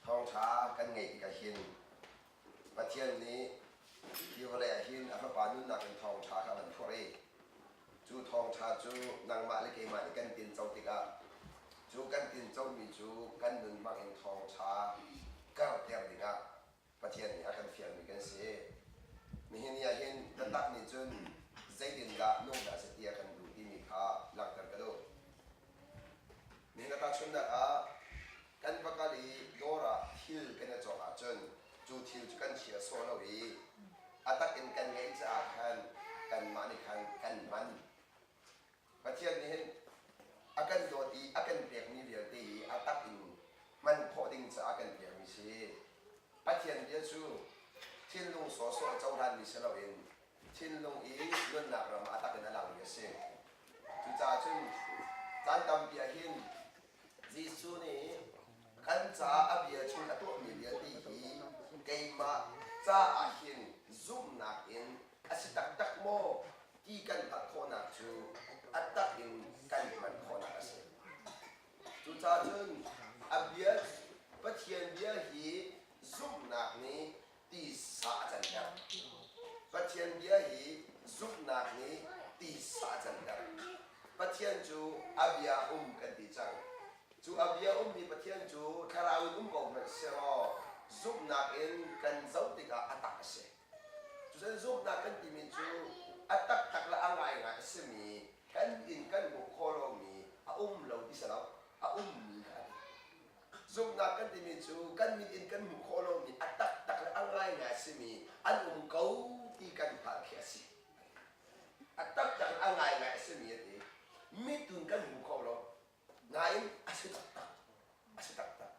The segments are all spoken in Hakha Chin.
Thawngṭha kan ngeih tikah hin Pathian nih hi vawlei ah hin a Fapa nunnak in thawngṭha kha a van phorh i cu thawngṭha cu nangmah le keimah nih kan tinco tikah cu kan tincomi cu kan nun hmang in thawngṭha karhter dingah Pathian nih a kan fialmi kan si. Nihin ni ah hin biatak nih cun zeitindah nung hna seh ti a kan duh timi kha langhter ka duh. Nihin a tahchunhnak ah kan va kal i dawr ah thil kan i cawk ahcun cu thil cu kan chia sawh lo i a tak in kan ngeih caah khan kanmah nih khan kan hman. Pathian nih hin a kan dawt i a kan pekmi vialte hi a tak in hman khawh ding caah a kan pekmi si. Pathian bia cu thinlung sawhsawh a cohlanmi si loin thinlung i nunnak ram ah a tak in a langmi a si. Cucaah cun caan tampi ah hin Jesuh nih kan caah a bia chung a tuahmi vialte hi keimah caah hin zumhnak in a si taktak maw ti kan hngalh khawhnak cu a tak in kan hman khawhnak a si. Cucaah cun a bia Pathian bia hi zumhnak nih tisa a canter. Pathian bia hi zumhnak nih tisa a canter. Pathian cu a bia um kan ti cang. Cu a bia ummi Pathian cu thlarau in um ko hmanh sehlaw zumhnak in kan zoh tikah a tak a si. Cucun zumhnak kan timi cu a taktak le a ngaingai a simi kan in kan hmuh khawh lomi a um lo ti si lo, a ummi kha a ti. Zumhnak kan timi cu kan mit in kan hmuh khawh lomi a taktak le a ngaingai a simi an um ko ti kan hngalh khi a si. A taktak le a ngaingai a simi a ti. Mit in kan hmu kho lo. Nain a si taktak. A si taktak.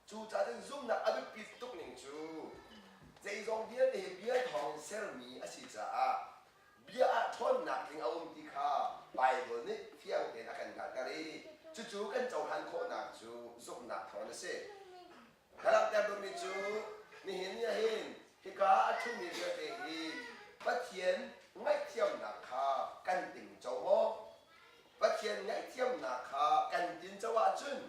Cucaah cun zumhnak a biapit tuk ning cu zeizong vialte hi bia thawng sermi a si caah bia ah ṭhawnnak tling a um ti kha Baibal nih fiang tein a kan hngalhter i cucu kan cohlan khawhnak cu zumhnak thawng a si. Ka langhter duhmi cu nihin ni ah hin hika a ṭhumi vialte hi Pathian ngaihthiamnak kha kan tingco maw? Pathian ngaihthiamnak kha kan tinco ahcun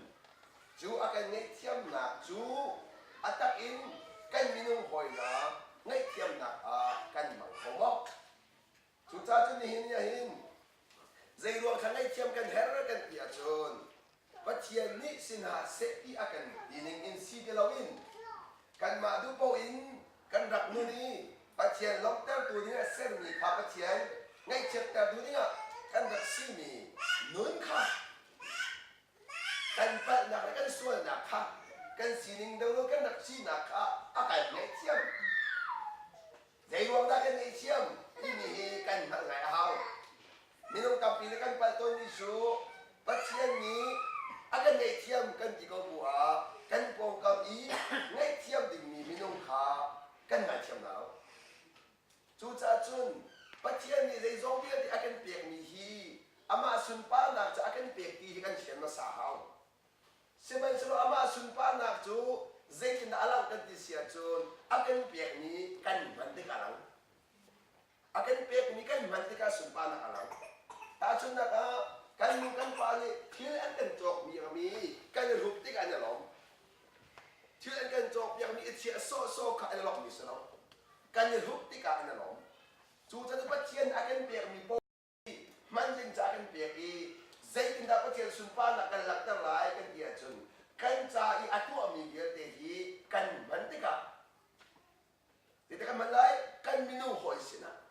cu a kan ngaihthiamnak cu a tak in kan minung hawi hna ngaihthiamnak ah kan hmang kho maw? Cucaah cun nihin ni ah hin zeiruang kha ngaihthiam kan herh kan ti ahcun Pathian nih si hna seh ti a kan ti ning in si ti loin kanmah duh paoh in kan rak nun i Pathian lawmhtertu dingah sermi kha Pathian ngaihchiattertu dingah kan rak simi nun kha kan palhnak le kan sualnak kha kan sining deuh kan rak sinak kha a kan ngaihthiam. Zeiruang dah kan ngaihthiam timi hi kan hngalh ngai a hau. Minung tampi nih kan palh tawnmi cu Pathian nih a kan ngaihthiam kan ti ko bu ah kan pawngkam i ngaihthiam dingmi minung kha kan ngaithiam hna lo. Cucaah cun Pathian nih zeizong vialte a kan pekmi hi amah sunparnak ca a kan pek ti hi kan fian hmasa a hau. Sihmanhsehlaw amah sunparnak cu zeitindah a langh kan ti si ahcun a kan pekmi kan hman tikah a lang. A kan pekmi kan hman tikah sunparnak a lang. Tahchunhnak ah kan nu kan pa nih thil an kan cawkpiakmi kan i hrup tikah an i lawm. Thil an kan cawkpiakmi i chiah sawhsawh kha an i lawmhmi si lo. Kan i hrup tikah an i lawm. Cucaah Pathian a kan pekmi paoh hman ding ca kan pek i zeitindah Pathian sunparnak kan langhter lai kan ti ahcun kan ca i a tuahmi vialte hi kan hman tikah zeitik kan hman lai kan minung hawi sinah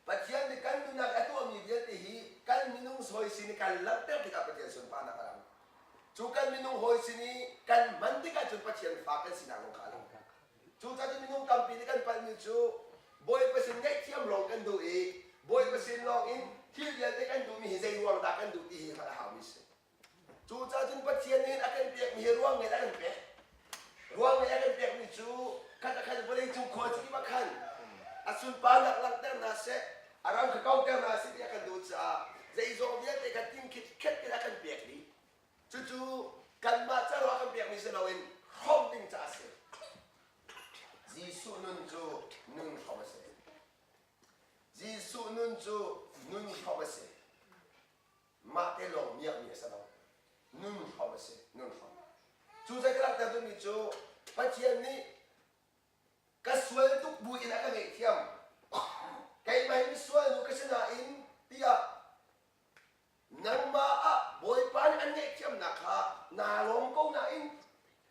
Pathian nih kan nunnak a tuahmi vialte hi kan minung hawi sin i kan langhter tikah Pathian sunparnak a lang cu kan minung hawi sin i kan hman tikah cun Pathian fa kan sinak lawng kha a lang Cucaah minung tampi nih kan palhmi cu Bawipa sin ngaihthiam lawng kan duh i Bawipa sin lawng in thil vialte kan duhmi hi zei ruang dah kan duh ti hi hngalh a haumi si. Cucaah cun Pathian nih a kan pekmi hi ruang ngei a kan pek. Ruang ngei a kan pekmi cu khat a khat vawleicung khua cikip ah khan a sunparnak langhter hna seh, a ram kha kauter hna seh ti a kan duh caah zeizong vialte kha tingkhit in a kan pek dih. Cucu kanmah ca ruah kan pekmi si loin hrawm ding ca a si. Jesuh nun cu nun hrawm a si. Jesuh nun cu nun hrawm a si. Mah te lawng miakmi a si lo. Nun hrawm a si, nun hrawm. Cu zei ka langhter duhmi cu Pathian nih ka sual tuk buin a ka ngaihthiam. Keimah hi misual nu ka si nain tiah nangmah ah Bawipa nih an ngaihthiamnak kha naa lawm ko nain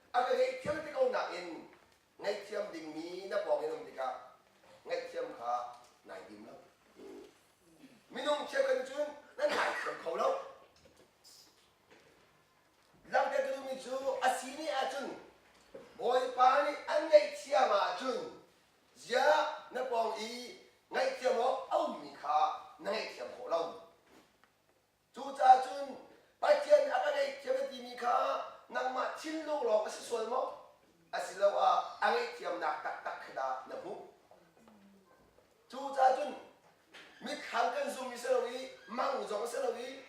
a ka ngaihthiam ti ko nain ngaihthiam dingmi na pawng in um tikah ngaihthiam kha nai dim lo. Minung cheukhat cun nan ngaithiam kho lo. Langhter ka duhmi cu a si ni ahcun Bawipa nih an ngaihthiam ahcun ziah na pawng i ngaihthiam awk a ummi kha na ngaihthiam khawh lo. Cucaah cun Pathian nih a ka ngaihthiam na timi kha nangmah thinlung lawng a si sual maw? Asiloah a ngaihthiamnak taktak kha dah na hmuh? Cucaah cun mitthlam kan zummi si lo i mang zong a si lo i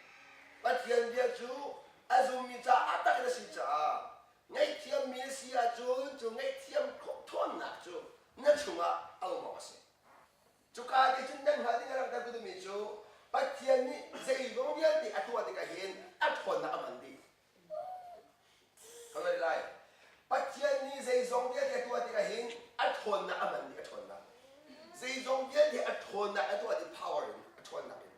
Pathian bia cu a zummi caah tak in a si caah ngaihthiammi na si ahcun cu ngaihthiam khawh ṭhawnnak cu na chungah a um awk a si. Cuka te cun nan hngalh ding a langhter ka duhmi cu Pathian nih zeizong vialte a tuah tikah hin a ṭhawnnak a hman dih. Ka ngaih lai. Pathian nih zeizong vialte a tuah tikah hin a ṭhawnnak a hman dih a ṭhawnnak. Zeizong vialte a ṭhawnnak a tuah dih power in a ṭhawnnak in.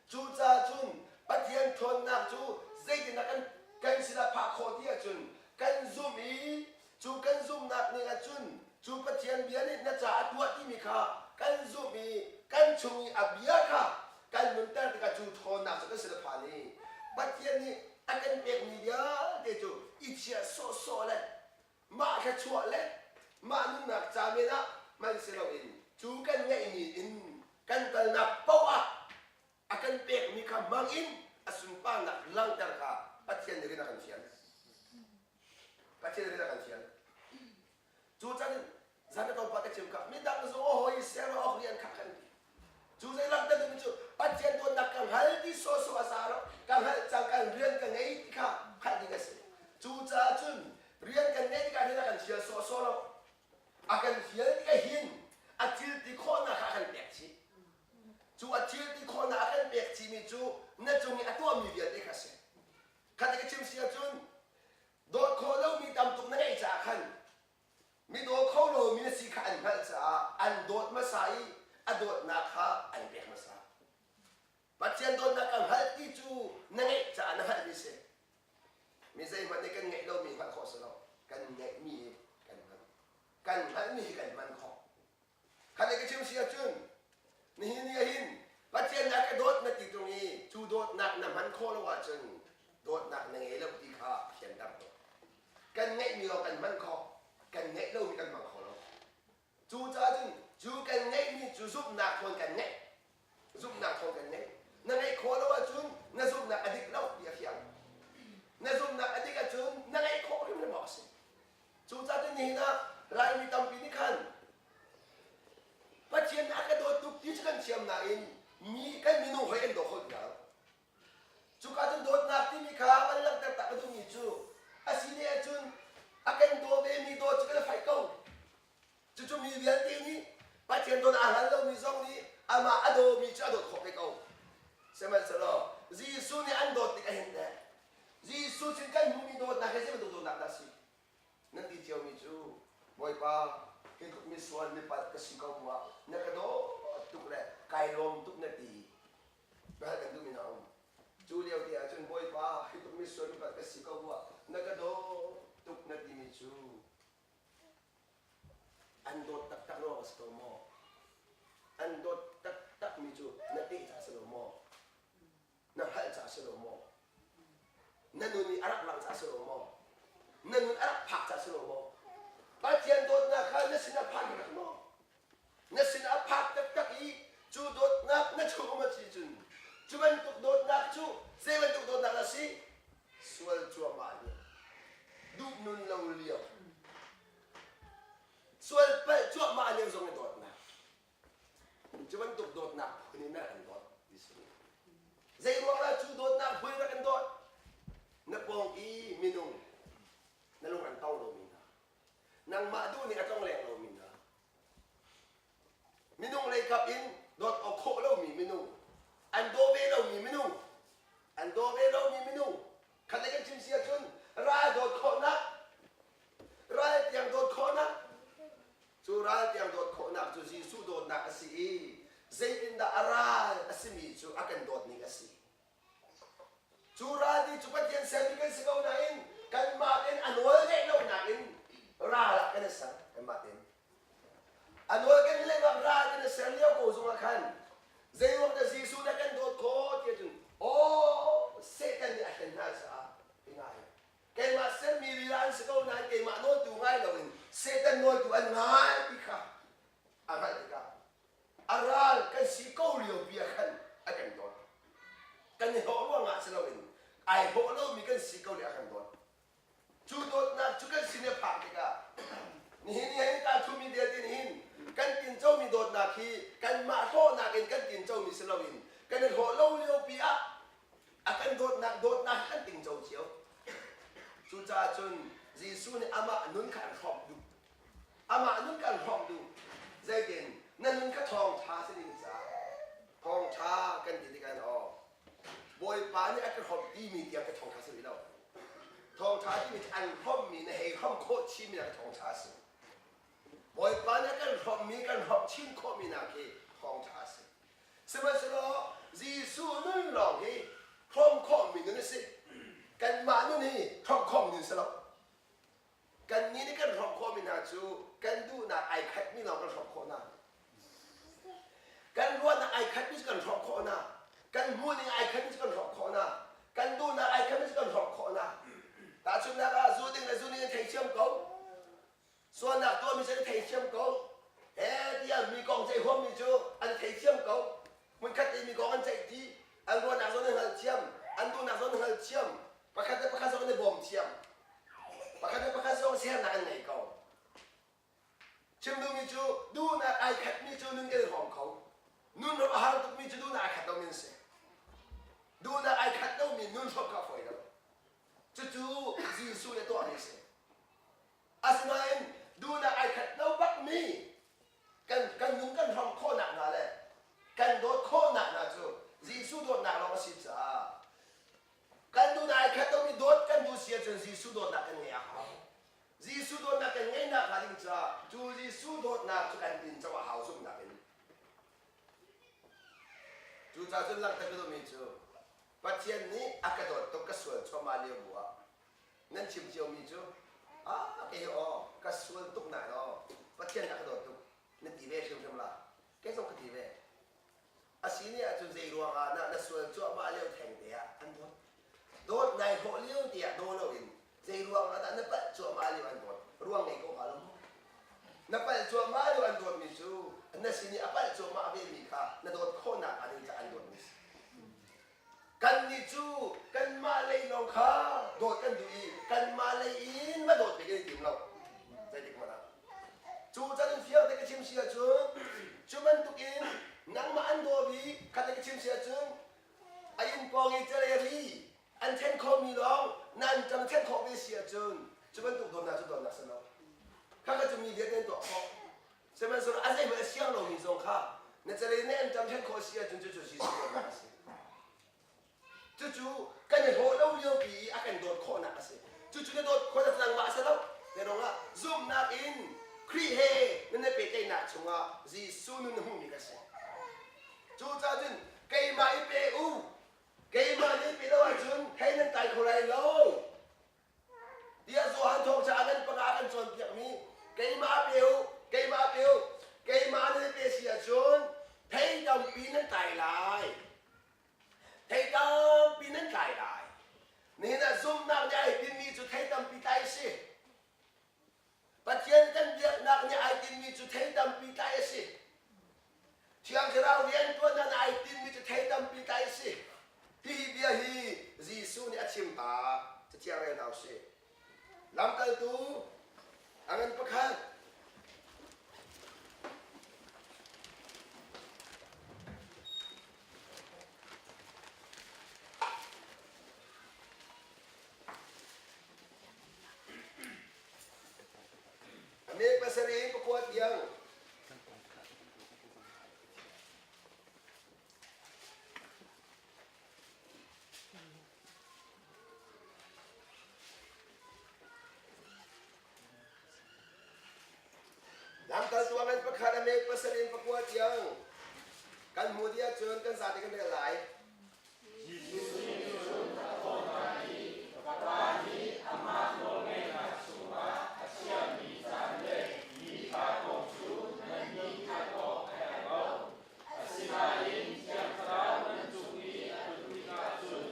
Cucaah cun Pathian ṭhawnnak cu zeitindah kan kan sinah phak khawh ti ahcun kan zumh i cu kan zumhnak ning ahcun cu Pathian bia nih na caah a tuah timi kha kan zumh i kan chung i a bia kha kan nunter tikah cu ṭhawnnak cu kan sin a phan i Pathian nih a kan pekmi vialte cu i chiah sawhsawh le mah thluachuah le mah nunnak ca men ah hman si loin cu kan ngeihmi in kan kalnak paoh ah a kan pekmi kha hmang in a sunparnak langhter kha Pathian nih rian a kan fial. Pathian nih rian a kan fial. Cu can zan ka pa ka chim kha midang zong hawi ser awk rian kha kan ti. Cu zei langhter duhmi cu Pathian dawtnak ka hngal ti sawhsawh a za lo. Ka hngalh cang kan rian ka ngei ti kha hngalh ding a si. Cucaah cun rian kan ngeih tikah hin a kan fial sawhsawh lo. A kan fial tikah hin a thil ti khawhnak kha a kan pek chih. Cu a thil ti khawhnak a kan pek chihmi cu na cung i a tuahmi vialte kha a si. Kha ti ka chim si ahcun dawt khawh lomi tam tuk na ngeih caah khan mi daw kho lomi na si kha an hngalh caah an dawt hmasa i a dawtnak kha an pek hmasa. Pathian dawtnak ka hngalh ti cu na ngeih caah na hngalhmi si. Mi zeihmanh nih kan ngeih lomi hngalh khawh si lo. Kan ngeihmi hi kan hngalh. Kan hngalhmi hi kan hman khawh. Kha ka chim si ahcun nihin ni ahhin Pathian nih a ka dawt na ti tung i cu dawtnak na hman khawh lo ahcun dawtnak na ngei lo ti kha fianter tuk. Kan ngeihmi lawng kan hman khawh, kan ngeih lomi kan hmang kho lo. Cucaah cun cu kan ngeihmi cu zumhnak thawn kan ngeih. Zumhnak thawn kan ngeih. Na ngeih khawh lo ahcun na zumhnak a dik lo ti a fiang. Na zumhnak a dik ahcun na ngeih khawh hrimhrim awk a si. Cucaah cun nihin ah Laimi tampi nih khan Pathian nih a ka dawt tuk ti cu kan thiam nain mi kan minung hoi an daw kho ti hna lo. Cuka cun dawtnak timi kha van langhter tak ka duhmi cu a si ne ahcun a kan daw vemi dawt cu kan i faih ko. Cucu mi vialte nih Pathian dawt aa hngal lomi zong nih amah a dawmi cu a dawt khawh ve ko. Sihmanhsehlaw Jesuh nih an dawt tik ahhin teh Jesuh sin kan hmuhmi dawtnak hi zei bantuk dawtnak dah a si? Nan ti ciomi cu Bawipa hi tluk misual mipalh ka si ko bu ah na ka dawt tuk le kai lawm tuk na ti. Biahal kan duhmi hna um. Cu lio te ahcun Bawipa hi tluk misual mipalh ka si ko bu ah na ka dawt tuk na timi cu an dawt taktak ruang a si ko maw? An dawt taktakmi cu na teh caah a si lo maw? Na hngalh caah a si lo maw? Na nun i a rak langh caah a si lo maw? Na nun a rak phak caah a si lo maw? Pathian dawtnak kha na sinah phan taktak maw? Na sinah a phak taktak i cu dawtnak na chung um a si cun cu bantuk dawtnak cu zei bantuk dawtnak dah a si? Sual cuahmah lio, duh nun lo lio, sual palh cuahmah lio zong i dawtnak. Cu bantuk dawtnak phun in na rak kan dawt ti si. Zei ruang dah cu dawtnak phun in rak kan dawt? Na pawng i minung na lung an tong lomi hna, nangmah duh ning a tlong leng lomi hna, minung lei kap in dawt awk khawh lomi minung, an daw ve lomi minung, an daw ve lomi minung, khat le kan chim si ahcun ral dawt khawhnak. si i zeitindah a ral a simi cu a kan dawt ning a si. Cu ral ti cu Pathian sermi kan si ko nain kanmah tein a nawl ngeih lonak in ral ah kan i ser kanmah tein. A nawl kan lehnak ral kan i ser lio ko zongah khan zeiruang dah Jesuh nih a kan dawt khawh ti ahcun aw Satan nih a hlen hna caah hi hna hi keimah sermi lila an si ko nain keimah nawltu ngai loin Satan nawltu an ngai ti kha a hngalh tikah a ral kan si ko lio pi ah khan a kan dawt. Kan i hlawh ruangah si loin ai hlawh lomi kan si ko nih a kan dawt. Cu dawtnak cu kan sin i a phak tikah nihin ni hin kaa thumi vialte nih hin kan tincomi dawtnak hi kanmah hlawhnak in kan tincomi si loin kan i hlawh lo lio pi ah a kan dawtnak dawtnak hi kan tingco cio. Cucaah cun Jesuh nih amah nun kha an hrawmh duh. Amah nun kan hrawmh duh. Zeitin na nun kha thawngṭha si ding caah thawngṭha kan ti tikah aw Bawipa nih a ka hrawmh timi tiang ka thawngṭha si rih lo. Thawngṭha timi cu an hrawmhmi na hei hrawmh khawh chinmi nak thawngṭha a si. Bawipa nih a kan hrawmhmi kan hrawmh chin khawhmi nak hi thawngṭha a si. Sihmanhsehlaw Jesuh nun lawng hi hrawm khawhmi nun a si. Kanmah nun hi hrawmh khawhmi nun si lo. Kannih nih kan hrawmh khawhmi hna cu kan duhnak ai khatmi lawng kan hrawmh khawh hna. Kan ruahnak ai khatmi cu kan hrawmh khawh hna. Kan hmuhning ai khatmi cu kan hrawmh khawh hna. Kan duhnak ai khatmi cu kan hrawmh khawh hna. Tahchunhnak ah zu ding le zu ning an theithiam ko. Sualnak tuahmi cu an theithiam ko. He tiah mi kong ceih huammi cu an theithiam ko. Hmunkhat i mi kong an ceih ti, an ruahnak zong an hngalhthiam, an duhnak zong an hngalhthiam. Pakhat le pakhat zong an i bawm thiam. Pakhat le pakhat zong sernak an ngei ko. Chim duhmi cu duhnak ai khatmi cu nun kan i hrawm kho. Nun hrawm a har tukmi cu duhnak ai khat lomi an si. Duhnak ai khat lomi nun hrawm kha a fawi lo. Cucu Jesuh nih a tuahmi a si. Asinain duhnak ai khat lo bakmi kan kan nun kan hrawm khawhnak hna le kan dawt khawhnak hna cu Jesuh dawtnak lawng a si caah kan duhnak ai khat lomi dawt kan duh si ahcun Jesuh dawtnak kan ngeih a hau. Jesuh dawtnak kan ngeihnak hnga ding caah cu Jesuh dawtnak cu kan tinco a hau zumhnak in. Cucaah cun langhter ka duhmi cu Pathian nih a ka dawt tuk ka sual cuahmah lio bu ah nan chim ciomi cu ah kei aw ka sual tuk nain aw Pathian a ka dawt tuk na ti ve hrimhrim la kei zong ka ti ve a si ni ahcun zei ruang ah na na sual cuahmah lio theng te ah an dawt dawt nai hlawh lio te ah daw loin zei ruang ah dah na palh cuahmah lio an dawt ruang ngei ko hnga lo maw na palh cuahmah lio an dawtmi cu na sin i a palh cuahmah ve mi kha na dawt khawhnak hnga ding caah an dawtmi si Kannih cu kanmah lei lawng kha dawt kan duh i kanmah lei in va dawt ve kan i tim lo. Zeitik hmanh ah. Cu can in fiang te ka chim si ahcun cu bantukin nangmah an daw bik khat ka chim si ahcun a inn pawng i cale ri an then khomi lawng nan ṭam then khawh ve si ahcun cu bantuk dawtnak cu dawtnak si lo. Khakha cu mi vialte an tuah khawh. Sihmanhsehlaw a zeihmanh a siang lomi zong kha na cale nih an ṭam ṭhen khawh si ahcun cucu Jesuh dawtnak a si. Cucu kan i hlawh lo liopi i a kan dawt khawhnak a si. Cucu na dawt khawhnak cu nangmah a si lo. Zeiruangah zumhnak in Khrih he nan i pehtlaihnak chungah Jesuh nun na hmuhmi ka si. Cucaah cun keimah i pe u, keimah nih pe lo ahcun hei nan tlai kho lai lo. Tiah Johan thawngṭha ah nan panga kan cawnpiakmi keimah pe u, keimah pe u, keimah nan i pe si ahcun thei tampi nan tlai lai. Thei tampi nan tlai lai. Nihin ah zumhnak nih ai tinhmi cu thei tampi tlai a si. Pathian kan biaknak nih ai tinhmi cu thei tampi tlai a si. Thiang Thlarau rianṭuannak nih ai tinhmi cu thei tampi tlai a si. Hihi bia hi Jesuh nih a chim ta. Cathiang rel hna usih. Lamkaltu a ngan pakhat A mek pasarih in pakua tiang. Lamkaltu a ngan pakhat a. hme pasal in pakua tiang kan hmu dih ahcun kan zate kan rel lai. Jesuh nih cun a thawh hna i, Ka Pa nih amah nawlngeihnak chungah a chiahmi caan le nithla kong cu nannih hngalh awk a herh lo. Asinain Thiang Thlarau nan cung i a tlun tikah cun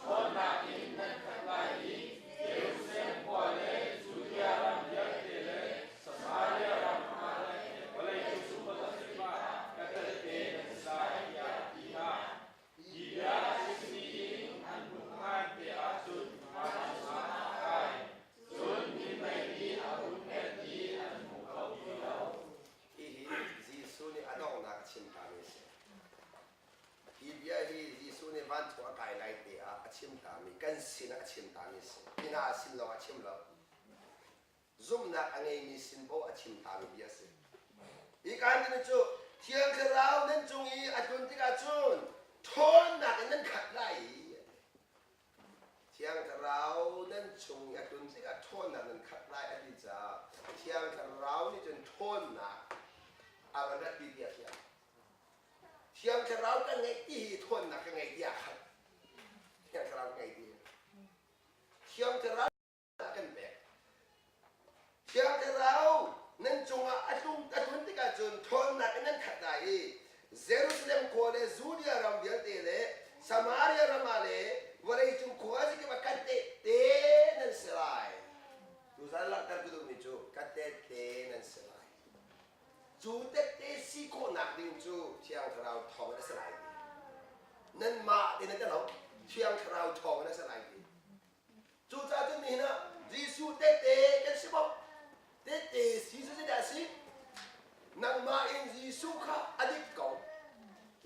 ṭhawnnak in nan khat lai i Jerusalem khua le Judea ram vialte le Samaria ram hna le vawleicung khuazakip ah ka tehte nan si lai, tiah a ti hna. Hi bia a chim dih in an hmuh ngan te ahcun vancung ah a kai. Cun minmei nih a hun pek i an hmu kho ti lo. Hihi Jesuh nih a donghnak a chim tami a si. Hi bia hi Jesuh nih vancung a kai lai te ah a chim tami, kan sinah a chim tami a si. Hi hna sin lawng a chim lo. Zumhnak a ngeimi sin paoh a chim tami bia a si. Hi kaan timi cu Thiang Thlarau nan cung i a tlun tikah cun ṭhawnnak in nan khat lai i Thiang Thlarau nan chung i a tlun tikah ṭhawnnak nan khat lai a ti caah Thiang Thlarau nih cun ṭhawnnak a van ratpi tiah a fiang. Thiang Thlarau ka ngeih ti hi ṭhawnnak ka ngei tiah a khat. Thiang Thlarau ka ngei ti hi. Thiang Thlarau a kan pek. Thiang Thlarau nan cungah a tlung a tlun tikah cun ṭhawnnak in nan khat lai i Jerusalem khua le Judea ram vialte le Samaria ram ah le vawleicung khua zikip ah ka tehte nan si lai. Tuzan langhter ka duhmi cu ka tehte nan si lai. Cu tehte si khawhnak ding cu Thiang Thlarau thawng in a si lai ti. Nanmah te nan ti lo, Thiang Thlarau thawng in a si lai ti. Cucaah cun nihin ah Jesuh tehte kan si maw? Tehte si cu zeidah a si? Nangmah in Jesuh kha a dik ko.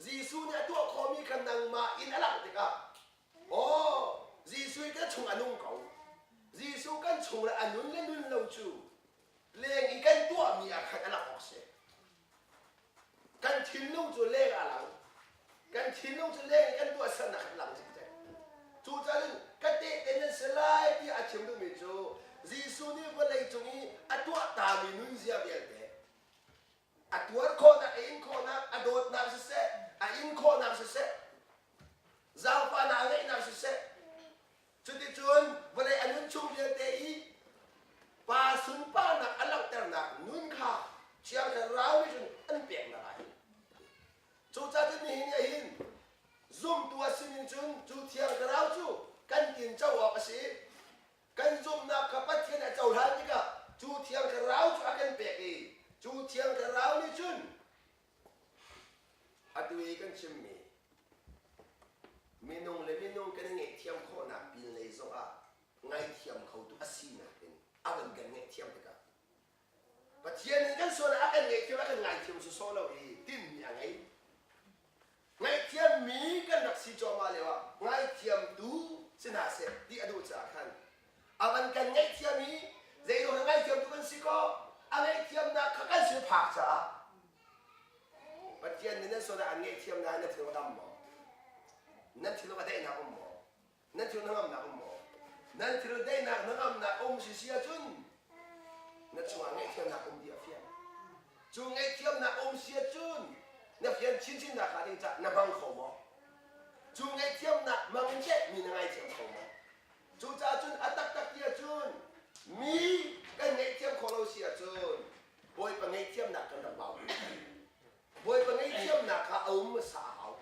Jesuh nih a tuah khawhmi kha nangmah in a langh tikah aw Jesuh hi kan chung a nung ko. Jesuh kan chung le a nun le nun lo cu leng i kan tuahmi ah khan a langh awk si. Kan thinlung cu leng ah lang. Kan thinlung cu leng i kan tuahsernak khan lang cikcek. Cucaah ka tehte nan si lai tiah a chim duhmi cu Jesuh nih vawlei cung i a tuahtami nunzia vialte a tuar khawhnak, a in khawhnak, a dawtnak siseh, a in khawhnak siseh, zaangfahnak a ngeihnak siseh, Cuticun vawlei a nun chung vialte i pa sunparnak a langhternak nun kha Thiang Thlarau nih cun an pek hna lai. Cucaah cun nihin ah hin zumtu a simi cun cu Thiang Thlarau cu kan tinco awk a si. Kan zumhnak kha Pathian a cohlan tikah cu Thiang Thlarau cu a kan pek i cu Thiang Thlarau nih cun Atu i kan chimmi minung le minung kan i ngaihthiam khawhnak pinlei zongah ngaithiam khotu a sinak in a van kan ngaihthiam tikah Pathian nih kan sual ah a kan ngaihthiam a kan ngaithiam sawsawh lo i tinhmi a ngei. Ngaihthiammi kan rak si cuahmah lio ah ngaithiamtu si hna seh ti a duh caah khan a van kan ngaihthiam i zeiruang ah ngaithiamtu kan si kaw a ngaihthiamnak kha kan sin phak caah Pathian nih nan sual ah an ngaihthiam nain na thinlung a dam maw? Nan thinlung a daihnak um maw? Nan thinlung hnangamnak um maw? Nan thinlung daihnak hnangamnak um si si ahcun na chungah ngaihthiamnak um ti a fiang. Cu ngaihthiamnak um si ahcun na fian chinchinnak hnga ding caah na hmang kho maw? Cu ngaihthiamnak hmang in teh mi na ngaithiam kho maw? Cucaah cun a taktak ti ahcun mi kan ngaihthiam khawh lo si ahcun Bawipa ngaihthiamnak kan rak bau. Bawipa ngaihthiamnak kha a um hmasa a hau.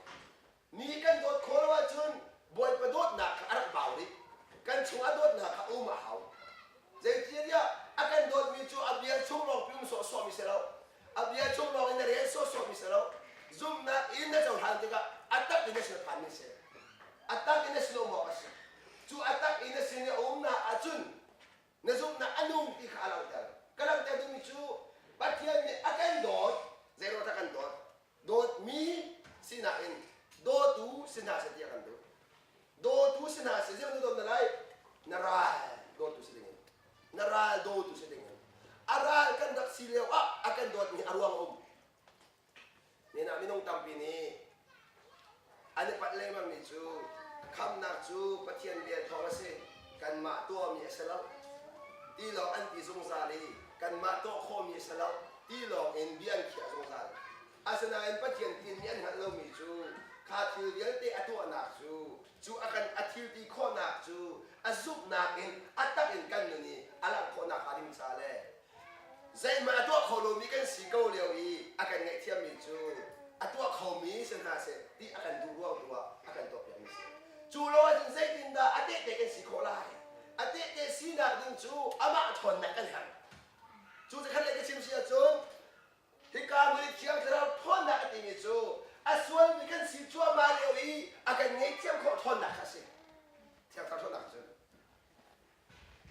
Mi kan dawt khawh lo ahcun Bawipa dawtnak kha a rak bau rih. Kan chungah dawtnak kha a um a hau. Zeicahtiah a kan dawtmi cu a bia chung lawng pi um sawhsawhmi si lo. A bia chung lawng in na rel sawhsawhmi si lo. Zumhnak in na cohlan tikah a tak in na sin a phanmi a si. A tak in na sin a um awk a si. Cu a tak in na sin i a umnak ahcun na zumhnak a nung ti kha a langhter. Ka langhter duhmi cu Pathian nih a kan dawt, zeiruang dah kan dawt? Dawtmi sinak in dawtu si hna seh ti a kan duh. Dawtu si hna seh, zeiruang na dawt na lai? Na ral dawtu si dingin. Na ral dawtu si dingin. A ral kan rak si lio ah a kan dawtmi a ruang a um. Nihin ah minung tampi nih an i palh lengmangmi cu khamhnak cu Pathian vel thawng a si, kanmah tuahmi a si lo ti lawng an ti zungzal i kanmah tuah khawhmi a si lo. Ti lawng in bia an khiah zungzal. Asinain Pathian tinhmi an hngalh lomi cu kha thil vialte a tuahnak cu, cu a kan a thil ti khawhnak cu a zumhnak in a tak in kan nun i a langh khawhnak hnga ding ca le zeihmanh a tuah kho lomi kan si ko lio i a kan ngaihthiammi cu a tuah khomi si hna seh ti a kan duh ruang tu ah a kan tuahpiakmi si. Cu lo ahcun zeitindah a tehte kan si khawh lai? A tehte sinak ding cu amah ṭhawnnak kan herh. Cu zakhat le ka chim si ahcun hika mi Thiang Thlarau ṭhawnnak a timi cu a sualmi kan si cuahmah lio i a kan ngaihthiam khawh ṭhawnnak kha a si. Thiang Thlarau ṭhawnnak cu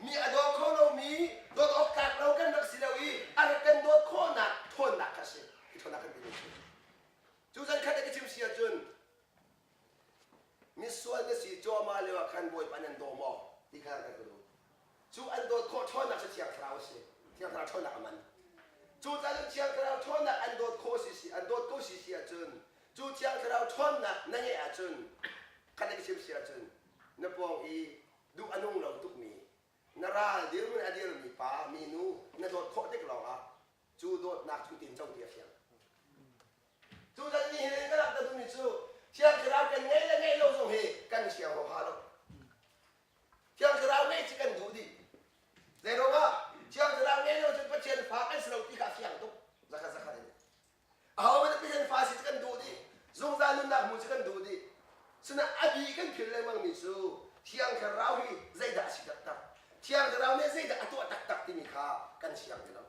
mi a daw kho lomi dawt awk tlak lo kan rak si lo i a rak kan dawt khawhnak ṭhawnnak kha a si. Hi ṭhawnnak kan timi cu. Cu zan khat ka chim si ahcun misual na si cuahmah lio ah khan Bawipa nan daw maw ti kha ka duh. Cu an dawt khawh ṭhawnnak cu Thiang Thlarau a si. Thiang Thlarau ṭhawnnak a man. Cu caan Thiang Thlarau ṭhawnnak an dawt khawh si si an dawt ko si si ahcun cu Thiang Thlarau ṭhawnnak na ngeih ahcun khat ka chim si ahcun na pawng i duh a nung lo tukmi na ral dirhmun a dirmi pa minu na dawt khawh tik lawngah cu dawtnak cu tin co ti a fiang. Cu zan ni hin ka langhter duhmi cu Thiang Thlarau kan ngei le ngei lo zong hi kan siang huaha lo. Thiang Thlarau ngeih cu kan duh dih. Zeiruangah Thiang Thlarau ngei lo cun Pathian fa kan si lo ti kha a fiang tuk. Zakhat zakhat in. Ahohmanh Pathian fa si cu kan duh dih. Zungzal nunnak hmu cu kan duh dih. Sinain a bi kan philh lengmangmi cu Thiang Thlarau hi zeidah a si taktak? Thiang Thlarau nih zeidah a tuah taktak timi kha kan siang ti lo.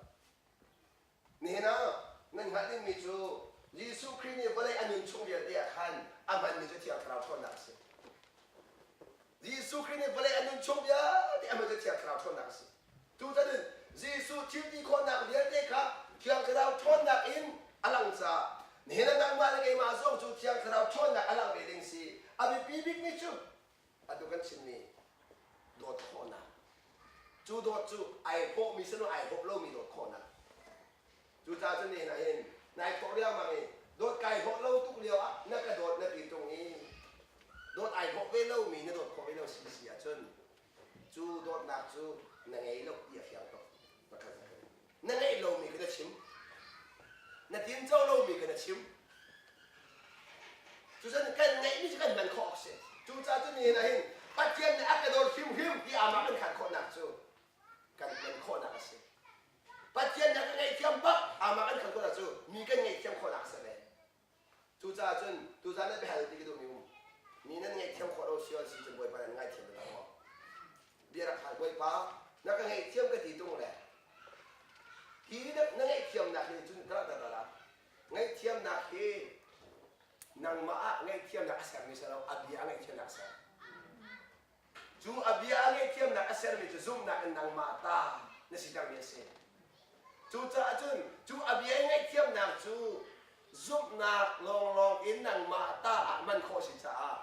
Nihin ah nan hngalh dingmi cu Jesuh Khrih nih vawlei a nun chung vialte ah khan a hmanmi cu Thiang Thlarau ṭhawnnak a si. Jesuh Khrih nih vawlei a nun chung vialte a hman cu Thiang Thlarau ṭhawnnak a si. Tutan in Jesuh thil ti khawhnak vialte kha Thiang Thlarau ṭhawnnak in a lang caah nihin ah nangmah le keimah zong cu Thiang Thlarau ṭhawnnak a lang ve ding si. A biapi bikmi cu atu kan chimmi dawt khawhnak cu dawt cu ai hawhmi si lo ai hawh lomi dawt khawhnak cucaah cun nihin ah hin nai thawh riangmang i dawt kai hawh lo tuk lio ah na ka dawt na ti tung i dawt ai hawh ve lomi na dawt khawh ve lo si si ahcun cu dawtnak cu na ngei lo ti a fiang tuk pakhat na ngeih lomi kha na chim na tinco lomi kha na chim cucun kan ngeihmi cu kan hman khawh awk si cucaah cun nihin ah hin Pathian nih a ka dawt hrimhrim ti amah kan khan khawhnak cu kan hman khawhnak a si Pathian nih a ka ngaihthiam bak amah kan khan khawhnak cu mi kan ngaihthiam khawhnak a si ve Cucaah cun tuzan na biahal ti ka duhmi um. Mi nan ngaihthiam khawh lo si si cun Bawipa nan ngaithiam taktak maw? Bia rak hal Bawipa na ka ngaihthiam ka ti tung le hi na, na ngaihthiamnak hi cun ka rak la ngaihthiamnak hi nangmah ah ngaihthiamnak a sermi si lo a bia a ngaihthiamnak a ser. Cu a bia a ngaihthiamnak a sermi cu zumhnak in nangmah ta na sitermi a si. Cucaah cun cu a bia i ngaihthiamnak cu zumhnak lawnglawng in nangmah ta ah man khawh a si caah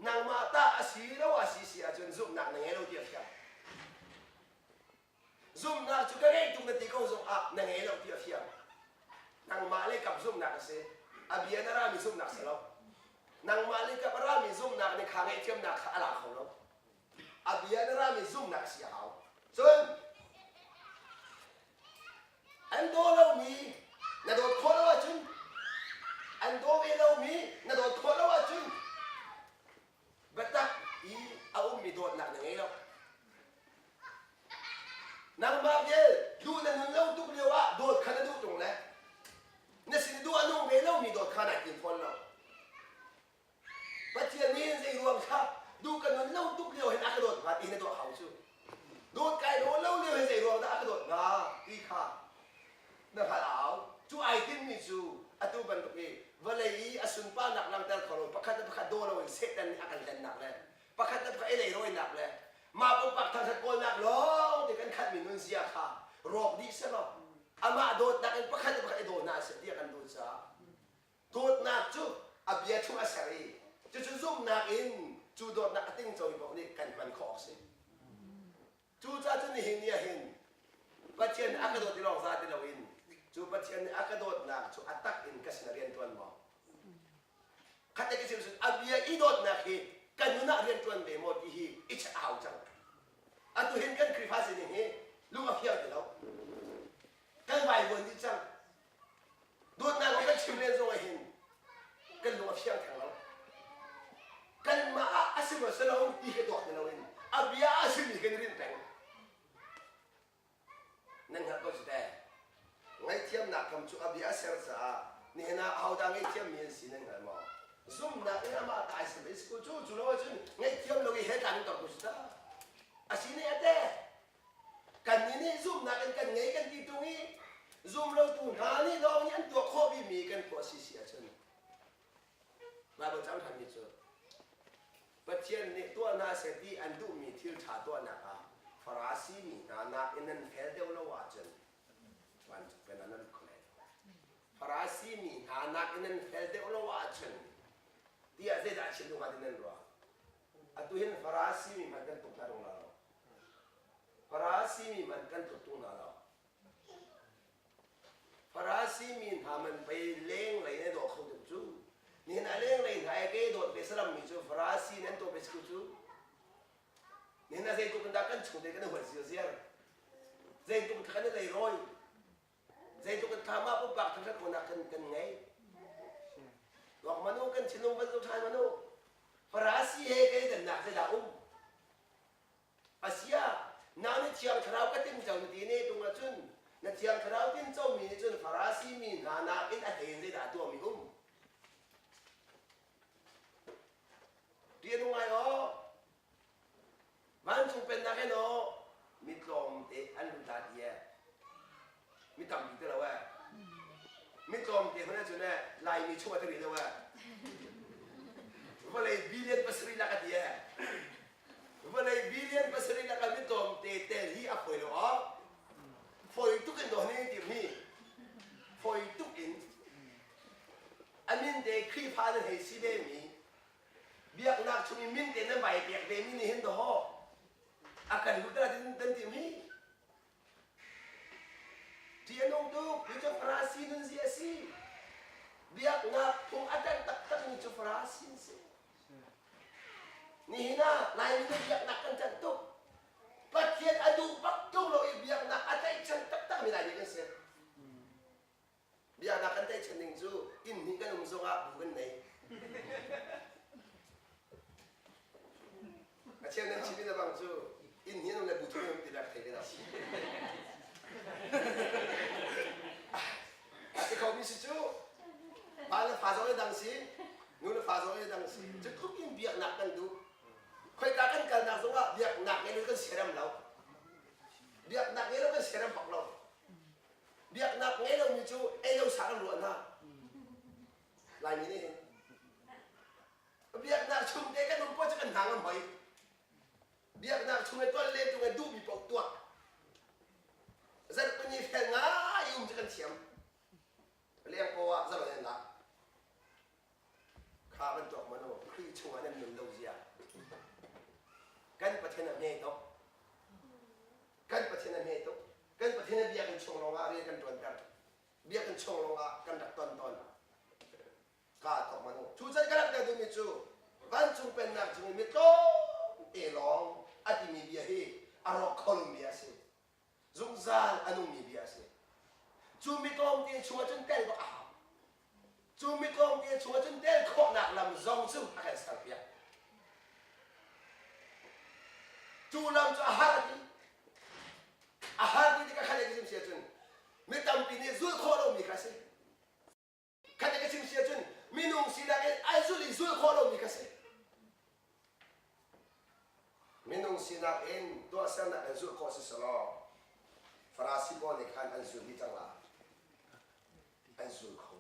nangmah ta a si lo a si si ahcun zumhnak na ngei lo ti a fiang. Zumhnak cu ka ngei tuk na ti ko zong ah na ngei lo ti a fiang. Nangmah le kap zumhnak a si. A bia na rami zumhnak si lo. Nangmah le kap a rami zumhnak nih kha ngaihthiamnak kha a la kho lo. A bia na rami zumhnak si a hau. Cun an daw lomi na dawt khawh lo ahcun an daw ve lomi na dawt khawh lo ahcun Biatak i a ummi dawtnak na ngei lo. Nangmah vial duh na nun lo tuk lio ah dawt kha na duh tung le na sin duh a nung ve lomi dawt kha nai tim fawn lo. Pathian nih zei ruang kha duh ka nun lo tuk lio hin a ka dawt hnga ti na dawt hau cu. Dawt kai lo lo lio hin zei ruang dah a ka dawt hnga ti kha na hngalh a hau. Cu ai tinhmi cu atu bantuk i vawlei i a sunparnak langhter kho lo pakhat le pakhat daw loin Satan nih a kan hlennak le pakhat le pakhat i leirawinak le mah pumpak thangṭhat kawlnak lawng te kan khatmi nunzia kha rawk dih selaw amah dawtnak in pakhat le pakhat i daw hna seh ti a kan duh caah dawtnak cu a bia chung a ser i cucu zumhnak in cu dawtnak a tingco mi paoh nih kan hman khawh awk si. Cucaah cun nihin ni ah hin Pathian nih a ka dawt ti lawng za ti loin cu Pathian nih a ka dawtnak cu a tak in ka sinah rian ṭuan maw? Khat ka chim a bia i dawtnak hi ka nun ah rian ṭuan ve maw ti hi i check a hau cang. Atu hin kan Khrihfa sining hi lung a fiang ti lo. Kan vaivuan dih cang. Nan hngalh ko cu teh. Ngaihthiamnak kam cu a bia a ser caah nihin ah ahodah ngaihthiammi an si nan hngal maw? Zumhnak in amah ta ai ser ve si cu cu lo ahcun ngaihthiam lo i he tlang in tor ko si ta. A si nih a te. Kannih nih zumhnak in kan ngei kan ti tung i zum lotu hna nih lawng nih an tuah khawh bimi kan tuah si si ahcun Baibal cang ṭhanmi cu Pathian nih tuah hna seh ti an duhmi thil ṭha tuahnak ah Farasi mi hna nakin nan fel deuh lo ahcun vancung pen ah nan lut kho lai lo. Farasi mi hna nakin nan fel deuh lo ahcun tiah zeidah a chim duh hnga ti nan ruah? Atu hin Farasi mi hmanh kan tuk hna rung lo. Farasi mi hmanh kan tuk tung hna lo. Farasi mi hna man pei lenglei na dawh kho deuh cu. Nihin a lenglei hna i ke dawt ve salam mi cu Farasi nan tuah ve si cu. Nihin a zeitluk in dah kan chung te kan i huat zirziar. Zeitluk in kan i leirawi. Zeitluk in thla mah pumpak thangṭhat khawhnak kan kan ngei. Tuak manu kan thinlung van zoh ṭhan manu. Farasi he kan i dannak zeidah um? Asia, na nih Thiang Thlarau ka tinco na ti ne tung ahcun na Thiang Thlarau tincomi nih cun Farasi mi hna nakin a hlei in zeidah a tuahmi um? Ṭih a nung ngai aw. Vancung pennak hin aw mi tlawmte an lut la ti e. Mi tampi ti lo e. Mi tlawmte hmanh ahcun e Laimi chung ah ti rih lo e. Vawlei billion pasarih lak a ti e. Vawlei billion pasarih lakah mi tlawmte tel hi a fawi lo awk. Fawi tuk in dawh ni tim hi. Fawi tuk in. A min te Khrihfa nan hei si ve mi, biaknak chung i min te nan vai pek ve mi nih hin dawh a kan lut tin kan tim hi. Ṭih a nung tuk. Hi cu Farasi nunzia a si. Biaknak phung a ṭanh taktakmi cu Farasi an si. Nihin ah Laimi nih biaknak kan ṭanh tuk. Pathian a duh bak ṭung lo i biaknak a tlaihchan taktakmi Laimi kan si. Biaknak kan tlaihchan ning cu inn hnih kan um zongah bu kan nei. A cheu nan chim in a bang cu inn hnih an um le bu thum an um ti le thei ve lo. A si khomi si cu pa le fa zong i dang si, nu le fa zong i dang si. Cu tluk in biaknak kan duh. Khoika kan kalnak zongah biaknak ngei lo kan siarem lo. Biaknak ngei lo kan siarem bak lo. Biaknak ngei lomi cu ei lo sa kan ruah hna. Laimi nih hin biaknak chung te kan um poah cu kan hna ngam hoi. Biaknak chung i tuan le tung i duhmi paoh tuah. Zarhpini fel ngai um cu kan thiam. Leng paoh ah zalon in lak. Kha bantuk manu Khrih chungah nan nun lo zia. Kan Pathian a hme tuk. Kan Pathian a hme tuk. Kan Pathian a biakinn chung lawngah rian kan ṭuanter. Biakinn chung lawngah kan rak ton tawn. Ka thawk manu. Cu can ka rak tel duhmi cu vancung pennak cung i mi tlawmte lawng a timi bia hi a rawk kho lomi bia a si. Zungzal a nungmi bia a si. Cu mi tlawmte chungah cun tel bak a hau. Cu mi tlawmte chungah cun tel khawhnak lam zong cu a kan serpiak. Cu lam cu a har a ti. A har ti tikah khan ka chim si ahcun mi tampi nih zulh khawh lomi kha a si. Khat ka chim si ahcun minung sinak in ai zulh i zulh khawh lomi ka si. Minung sinak in tuahsernak in zulh khawh si selaw Farasi pawl nih khan an zul dih cang lai. An zul kho.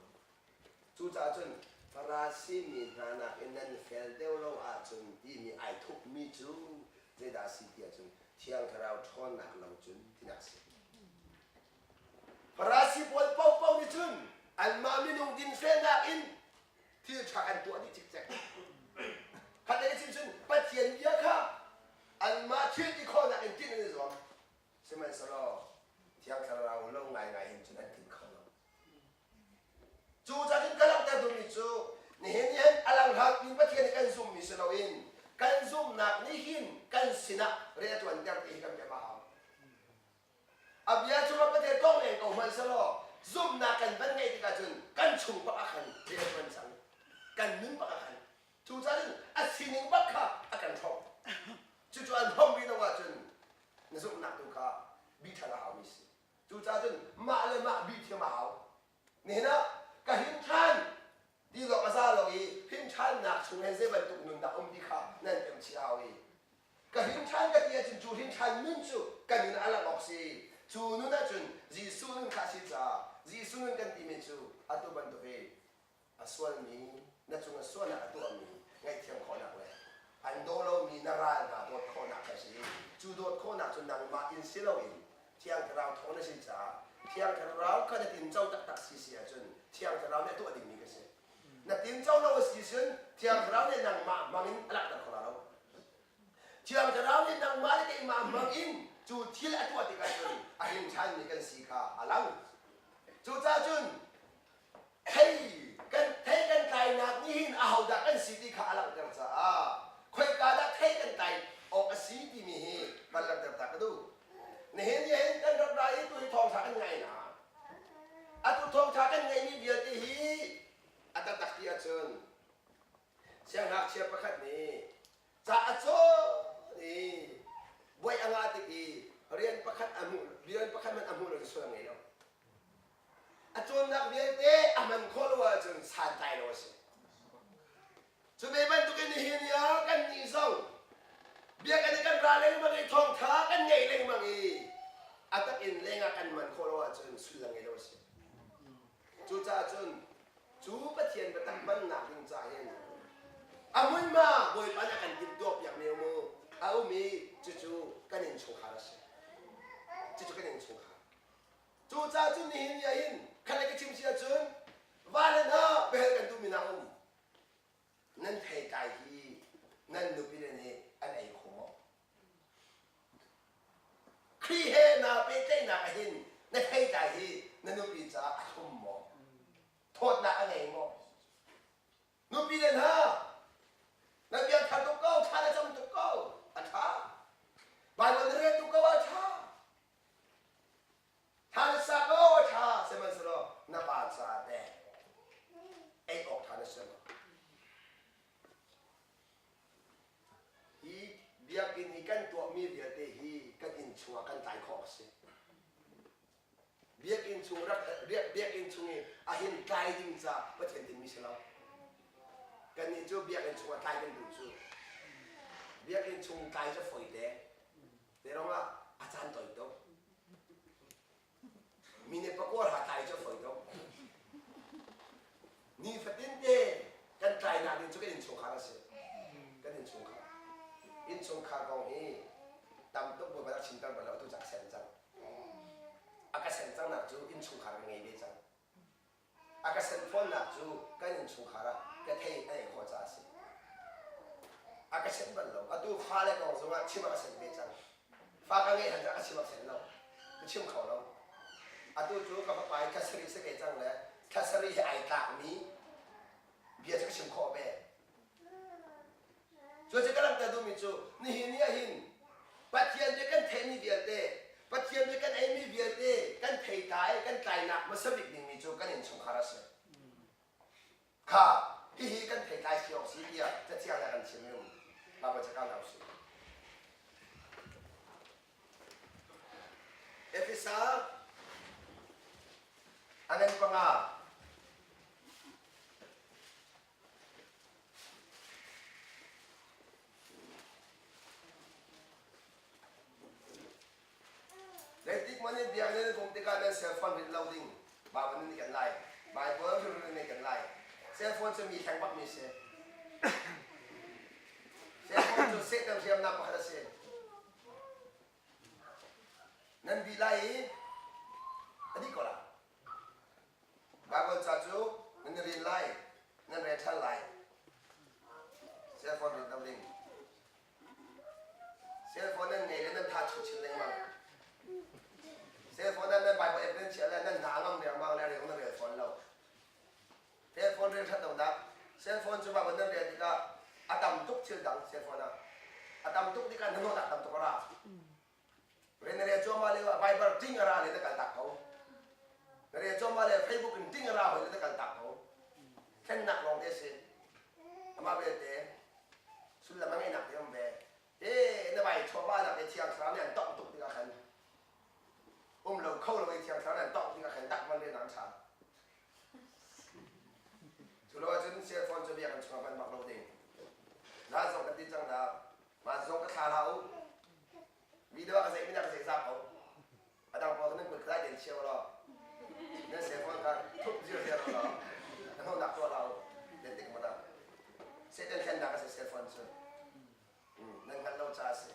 Cucaah cun Farasi mi hna nakin nan fel deuh lo ahcun timi ai thupmi cu zeidah a si ti ahcun Thiang Thlarau ṭhawnnak lo cun tinak a si. Farasi pawl paohpaoh nih cun anmah minung dinfelnak in thil ṭha an tuah dih cikcek. Khatlei chin cun Pathian bia kha anmah thil ti khawhnak in tinh an i zuam. Sihmanhsehlaw Thiang Thlarau lo ngaingai in cun an tinh kho lo. Cu cun ka langhter duhmi cu nihin ni hin a langhlat mi Pathian i kan zummi si loin kan zumhnak nih hin kan sinah rian a ṭuanter ti hi kan biak a hau. A bia cungah Pathian kong leng ko hmanh selaw zumhnak kan van ngeih tikah cun kan chung bak ah khan rian a ṭuan cang. Kan nun bak ah khan. Cucaah cun a sining bak kha a kan hrawmh. Cucu an hrawmh rih lo ahcun na zumhnak tu kha bi ṭhan a haumi si. Cucaah cun mah le mah bih thiam a hau. Nihin ah ka him ṭhan ti lawng a za lo i him ṭhannak chung he zei bantuk nun dah um ti kha nan pem chih a hau i ka him ṭhan ka ti ahcun cu him ṭhan nun cu ka nun a langh awk si. Cu nun ahcun Jesuh nun kha a si caah Jesuh nun kan timi cu atu bantuk hi a sualmi na cung a sualnak a tuahmi ngaihthiam khawhnak le an daw lomi na ral hna dawt khawhnak kha a si. Cu dawt khawhnak cu nangmah in si loin Thiang Thlarau thawng na si caah Thiang Thlarau kha na tinco taktak si si ahcun Thiang Thlarau nih a tuah dingmi ka si. Na tinco lo a si cun Thiang Thlarau nih nangmah hmang in a langhter kho la lo. Thiang Thlarau nih nangmah le keimah hmang in cu thil a tuah tikah cun a him ṭhanmi kan si kha a lang. Cucaah cun thei kan thei kan tlainak nih hin ahodah kan si ti kha a langhter caah khoika dah thei kan tlai awk a si timi hi van langhter ta ka duh. Nihin ni hin kan rak ra i tu hi thawngṭha kan ngai na. Atu thawngṭha kan ngeihmi vialte hi a taktak ti ahcun siangngakchia pakhat nih ca a cawn i buai a ngah tik i rian pakhat a hmuh rian pakhat hmanh a hmuh lo cu sual a ngei lo. A cawnnak vialte a hman khawh lo ahcun santlai lo a si. Cu ve bantukin nihin ni ah kannih zong biakinn i kan ra lengmang i thawngtha kan ngei lengmang i a tak in lengah kan man khawh lo ahcun sullam ngei lo a si. Cucaah cun cu Pathian biatak hmannak ding ca hin a hmunhma Bawipa nih a kan timhtuahpiakmi mu a um i cucu kan innchungkhar a si. Cucu kan innchungkhar. Cucaah cun nihin ni ah hin khat le ka chim si ahcun va le hna biahal kan duhmi hna um. Nan theitlai hi nan nupile nih an ei kho maw? Khrih he naa pehtlaihnak ah hin na theitlai hi na nupi caah a thlum maw? Thawtnak a ngei maw? Nupi le hna, na biakthar tuk ko, thla na cam tuk ko, a ṭha. Baibal na rel tuk ko, a ṭha. Ṭha na sa ko, a ṭha. Sihmanhsehlaw na pa caah teh ei awk ṭha na si lo. Hi biakinn i kan tuahmi vialte hi kan inn chungah kan tlai khawh a si. Biakinn chung rak biakinn chung i a hin tlai ding ca Pathian tinhmi si lo. Kannih cu biakinn chungah tlai kan duh cu. Biakinn chung tlai cu fawi te. Te rongah a caan toi tuk. Mi nih pakua hla tlai cu a fawi tuk. Nifatin te kan tlainak ding cu kan innchungkhar a si. Kan innchungkhar. Innchungkhar kong hi tam tuk bawipa rak chimter bal lo atu cu a sen cang. A ka sen cangnak cu innchungkhar ka ngei ve cang. A ka sen fawnnak cu kan innchungkhar ah ka thei a ei khawh caah a si. A ka sen bal lo. Atu fale kong zongah chim a ka sen ve cang. Fa ka ngeih han ka chim a sen lo. Ka chim kho lo. Atu cu ka fapa hi thla sarih si ve cang le thla sarih hi ai tlakmi bia cu ka chim khawh ve. Cucu ka langhter duhmi cu nihin ni ah hin Pathian nih kan theihmi vialte, Pathian nih kan eimi vialte kan theitlai, kan tlainak hmasa bik dingmi cu kan innchungkhar a si. Kha hihi kan theitlai si awk si tiah Cathiang nih a kan chim i um. Baibal cakang hna usih. Efesa a ngan panga Zeitik hmanh in biakinn nan pumh tikah nan cell phone rit lo ding Bible nan i ken lai. Bible hrimhrim nan i ken lai. Cell phone cu mi hleng bakmi si. Cell phone cu Satan hriamnam pakhat a si. Nan bih lai i a dih ko lai. Baibal ca cu nan i rel lai, nan rel ṭhan lai. Cell phone rit lo ding. Cell phone nan ngei le nan tha chu chin lengmang. Cell phone nan nan Bible app nan chiah le nan hna a ngam riangmang le rel nan rel fawn lo. Cell phone rel ṭhat lonak. Cell phone cu Bible nan rel tikah a tam tuk thil dang cell phone ah. A tam tuk tikah na nawhnak tam tuk a ra. Rian na rel cuahmah lio ah Viber ting a ra le na kal tak ko. Na rel cuahmah le Facebook in ting a ra hoi le na kal tak ko. Thlennak lawng te si. Amah belte sullam a ngeihnak te um ve. Te na vai chuahmah nak te thiang thlarau nih an tongh tuk tikah khan um lo kho lo i thiang. ṭha. Cu lo ahcun cell phone cu biakinn chungah hman bak lo ding. Zan zong kan ti cang na, mah zong ka thla hlah u. Video ah ka zeih mi ka zeih za ko. A dang pawl nan kut kha den chia law. Nan cell phone kha thup zir zir law. Na hnonak tuah hlah u. Den tik mana. Satan thlennak a si cell phone cu. Nan hngalh lo caah a si.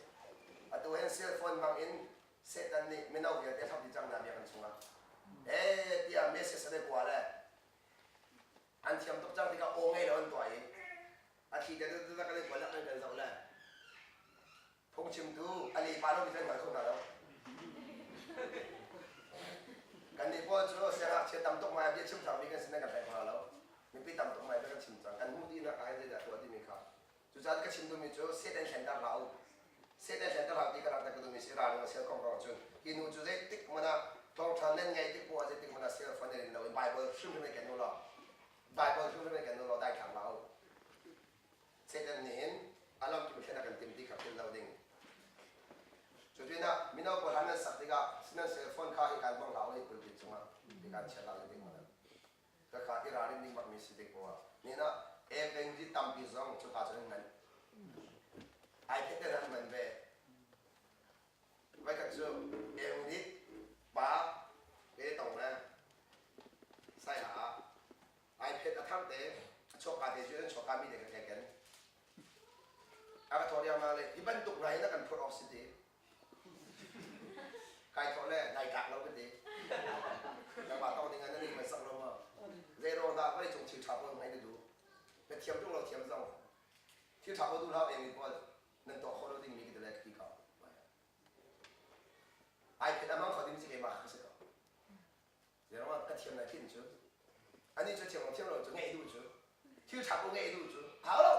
Atu hin cell phone hmang in Satan nih mino vialte hlap dih cang hna biakinn chungah. Eh tiah message an i kua le an thiam tuk cang tikah aw ngei lo an tuah i a thli te te kan i kua lak in kan zoh le phungchimtu a le pa lo mi kan hngal kho hna lo. Kan nih pawl cu siangngakchia tam tuk mai bia chim thangmi kan sin kan hlei hna lo. Mipi tam tuk mai kan chim cang. Kan hmuh dihnak ah hin zeidah tuah timi kha Cucaah ka chim duhmi cu Satan hlenter hlah u. Satan hlenter hlah u ti ka langhter ka duhmi si ralring a sel kong kong cun hi nu cu zeitik hmanh ah thawngṭha nan ngaih tik poah zeitik hmanh ah cell phone in lo in Bible hrimhrim in ken u law Bible hrimhrim in ken u law daithlang hlah u. Satan nih hin a lam tu thlen a kan tim ti kha philh lo ding. Cu pinah mino pawl han nan sak tikah nan cell phone kha hi kan bang hlah u hi pulpit cungah hi kan chia hlah u zeitik hmanh ah. Khakha i ralrin ding bakmi si tik poah nin ah evangel tampi zong cuka cun an ngan. Ai phet in an ngan ve. Voikhat cu evangel pa ke tong le sai ha ah ai phet a thar te a chuakka te cu an chuakka mi te ka ken. A ka thawh riangmang le hi bantuk hna hi na kan phurh awk si ti. Kai thawh le nai tlak lo ka ti. Nangmah tawng ding ah na ning man sak lo ma. Zei ruang dah vawlei cung thil ṭha pawl ngai na duh? Na thiam ṭung lo thiam zong. Thil ṭha pawl duh hlah eng pawl nan tuah khawh lo ding mi ka ti le ka ti ko. Ai phet amang kho ding si keimah ka si ko. Zei ruang ka thiam lai thin cu. Ani cu thiam lo thiam lo cu ngeih duh cu. Thil ṭha pawl ngeih duh cu. Hau lo.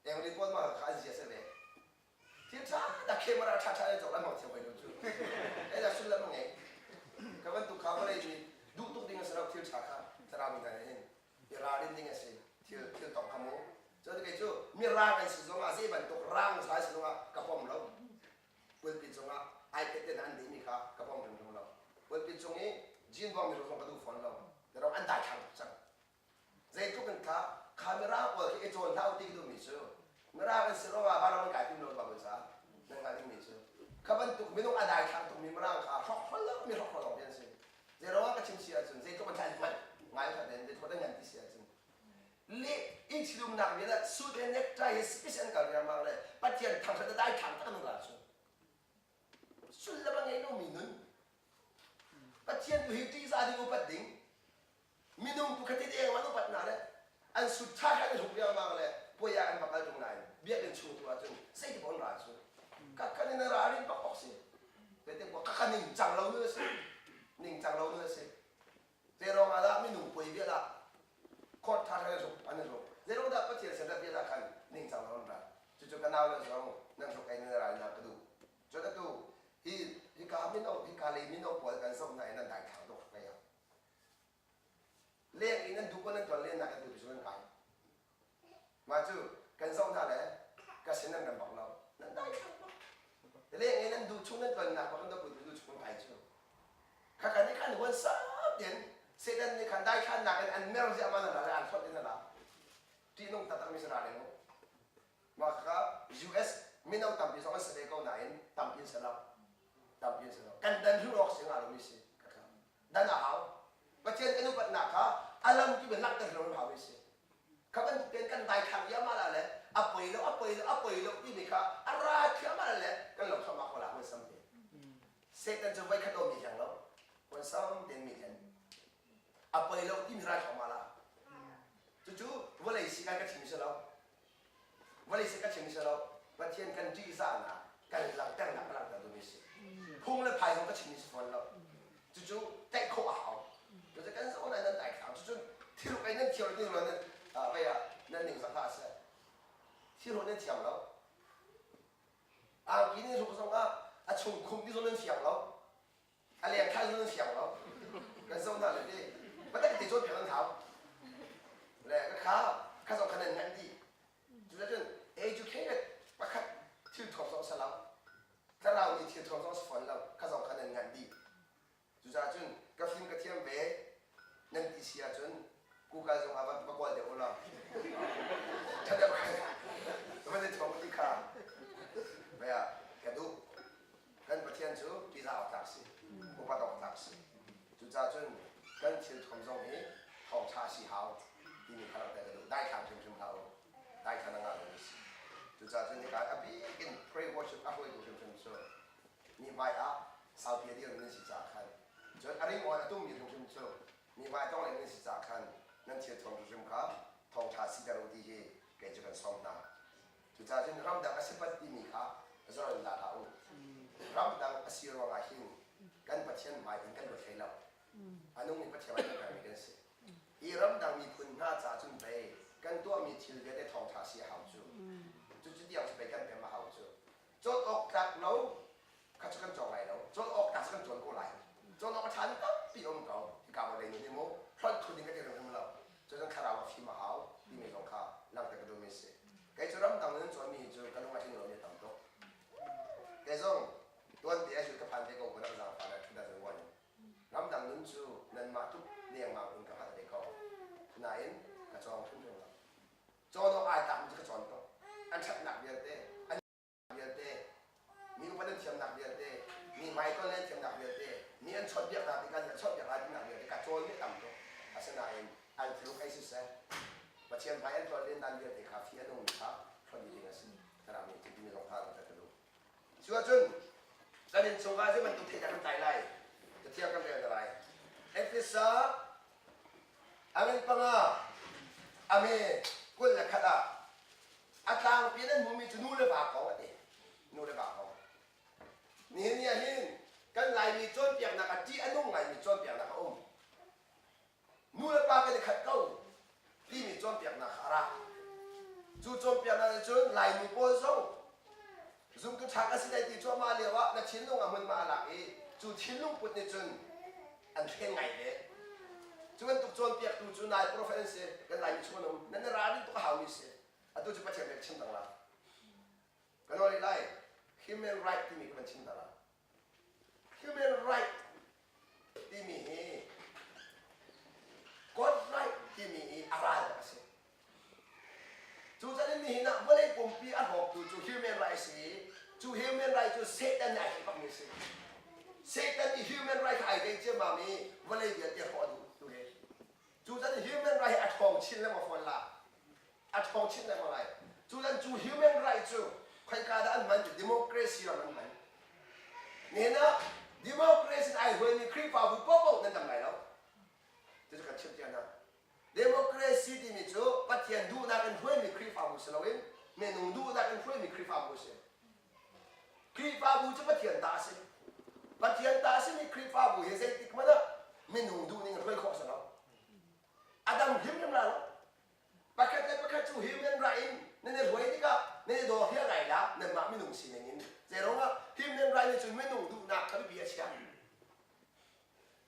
Eng rin pawl ma kha an zia se ve. Thil ṭha tak camera ṭha ṭha in cawk lam hmang thiam hoi lo cu. Ei dah sullam a ngei. Ka bantuk kha vawlei nih duh tuk ding a si lo thil ṭha kha thlarau mi hna nih hin i ralrin ding a si. Thil thil tong kha mu. Cun kei cu mirang an si zongah zei bantuk rang sai si zongah ka pom lo. Pulpit cungah iPad te an dehmi kha ka pom hrimhrim lo. Pulpit cung i jean bawng mi zong ka duh fawn lo. Terong an dai thlang tuk cang. Zeitluk in kha kha mirang pawl khi i cawn hlah u ti ka duhmi cu mirang an si ruangah vanram an kai tim lo Bible ca nan hngalh dingmi cu kha bantuk minung a daithlang tukmi mirang kha hrokhrol lo mi hrokhrol lawng an si. Zei ruangah ka chim si ahcun zeitluk an thlai hmanh ngai kha den zeitluk an ngan ti si ahcun le innchilumnak vial ah suit he necktie he space an kal riangmang le Pathian thangṭhat a daithlang tak an ra cu sullam a ngei lomi nun Pathian tu hi ṭihzah ding upat ding Minung tu khatit eng an upat hna le an sut ṭha kha an hruk riangmang le puai ah an va kal ṭung nain biakinn chung tu ahcun zeitik on ra cu ka kan in ralrin bak awk si zeitik ka ka ning cang lo nu a si ning cang lo nu a si zei ruang ah dah minung puai vial ah court ṭha ṭha an hruk an hruk zei ruang dah Pathian serdat vial ah khan ning cang lo an ra cucu ka nau le zong nan hruk ei nan ralnak ka duh cun atu hi hika mino hika lei mino pawl kan zoh hna i nan daithlang tuk hruk ei ah Leng in an duh nan tuan lennak an tu cu nan kai. Mah cu kan zoh hna le ka sin nan ram bak lo. Nan dai thlang bak. Leng in an duh chung nan tuannak bak an duh duh chung kai cu. Kha kan nih khan huan sap ten Satan nih khan dai thlan nak in an mer ziah ma na le an thot in na la. Ṭihnung taktak mi si ra ding. Mah kha US mino tampi zong an si ve ko nain tampi an si lo. Tampi an si lo. Kan dan hlu awk si nga lo mi si. Dan a hau. Pathian kan upatnak kha a lam kip in langhter lo hau mi si. Kha bantuk tein kan daithlang iahmah la le a poi lo a poi lo a poi lo timi kha a ra thiahmah le kan lo thluahmah ko la hun sam te. Satan cu voi khat mi hleng lo. Hun sam ten mi hlen. A poi lo timi ra thluahmah la. Cucu vawlei si kan ka chim si lo. Vawlei si ka chim si lo. Pathian kan ṭihzahnak kan langhternak ka langhter duhmi si. Phung le phai zong ka chimmi si fawn lo. Cucu tlaih khawh a hau. Cucu kan zoh nan nan daithlang. Cucu thilruk ei nan thiam lo ti nan vei ah nan ning zak hlah seh. Thilruk nan thiam lo. Angki nan hruk zong ah a chung khum ti zong nan fiang lo. A leng thai zong nan fiang lo. Kan zoh hna le ti. Patak ti cawn piak nan hau. Le ka kha kha zong kha nan ngan dih. Cuticun educated pakhat thil thuam zong si lo. Thlarau nih thil thuam zong si fawn lo. Kha zong kha nan ngan dih. Cucaah cun ka fim ka thiam ve. Google zong ah va va kawl deuh ulaw. Ṭha deuh va ti thawng ti kha. Maya ka duh. Kan Pathian cu ṭihzah awk tlak si. Upat awk tlak si. Cucaah cun kan thil thuam zong hi thawngṭha si hau timi kha langhter ka duh. Daithlang hrimhrim hlah u. Daithlang a ngah lomi si. Cucaah cun hika a bik in pray worship a hruaitu hrimhrim cu mi hmai ah saupi a dirmi nan si caah khan cun a ringawn a tummi hrimhrim cu mi hmai tong nan si caah khan nan thil thuam hrimhrim kha thawngṭha siter u ti hi kei cu kan sawm hna. Cucaah cun ramdang a si pat timi kha zor in la hlah u. Ramdang a si ruangah hin kan Pathian hmai in kan luat hlei lo. A nungmi Pathian hmai kan kan si. Hi ramdang miphun hna caah cun pei kan tuahmi thil vialte thawngṭha si a hau cu. Cucu tiang cu pei kan pem a hau cu. Cawn awk tlak lo kha cu kan cawng lai lo. Cawn awk tlak cu kan cawn ko lai. Cawn awk a ṭha mi tampi a um ko. Hika vawlei nih mu hlonh thlu ding ka ti ring lo. Cucun thlarau a fim a hau timi zong kha langhter ka duhmi a si. Kei cu ramdang nan cawnmi hi cu ka lung a tling lomi a tam tuk. Kei zong tuan te ahcun ka phan ve ko ko na ka zaangfah le 2001 in. Ramdang nun cu nanmah tuk lengmang in ka hngalh ve ko. Nain ka cawng hrimhrim lo. Cawn awk ai tlakmi cu ka cawn tuk. An ṭhatnak vialte, an vialte, mi upat an thiamnak vialte, mi hmaitonh an thiamnak vialte, mi an chawnhbiak hna tikah an chawnhbiak lai tinak vialte ka cawn mi a tam tuk. Asinain an thiluk ei siseh, Pathian hmai an ṭuan len dan vialte kha fi a nungmi kha hlonh dih ding a si. Thlarau nih cuti zong kha langhter ka duh. Cu ahcun kan innchung ah zei bantuk thei dah kan tlai lai? Cathiang kan rel lai. Efesa Amen panga ame 21 ah a tlangpi in an hmumi cu nu le va kong a ti. Nu le va kong. Nihin ni ah hin kan Laimi cawnpiaknak ah ṭih a nung ngaimi cawnpiaknak a um. Nu le pa kan i khat ko timi cawnpiaknak kha a ra. Cu cawnpiaknak nih cun Laimi pawl zong zumtu ṭha ka si dai ti cuahmah lio ah na thinlung ah hmunhma a lak i cu thinlung put nih cun an hlen ngai ve. Cu bantuk cawnpiaktu cu nai profet an si, kan Laimi chung an um, nan i ralrin tuk a haumi si. Atu cu Pathian bia ka chim cang la. Ka nawl lai, human right timi ka van chim ta la. Human right timi hi God right timi hi a ral a si. Cucaah nihin ah vawlei pumpi a hrawktu cu human right a si i cu human right cu Satan nih ai theih bakmi a si. Satan nih human right kha ai tei ciammam i vawlei vialte hrawh a duh tu hi. Cucaah human right hi a ṭhawng chin lengmang fawn la. A ṭhawng chin lengmang lai. Cucan cu human right cu khoika dah an hman ti democracy ram an hman. Nihin ah democracy ai huaimi Khrihfabu paohpaoh nan dam lai lo. Cucu kan chimh cia hna. Democracy timi cu Pathian duhnak in hruaimi Khrihfabu si loin minung duhnak in hruaimi Khrihfabu a si. Khrihfabu cu Pathian ta a si. Pathian ta a simi Khrihfabu hi zeitik hmanh ah minung duhning in hruai khawh a si lo. A dam hrimhrim lai lo. Pakhat le pakhat cu human right in nan i hruai tikah nan i daw hial lai la nanmah minung sining in. Zeiruangah human right nih cun minung duhnak kha biapi a chiah.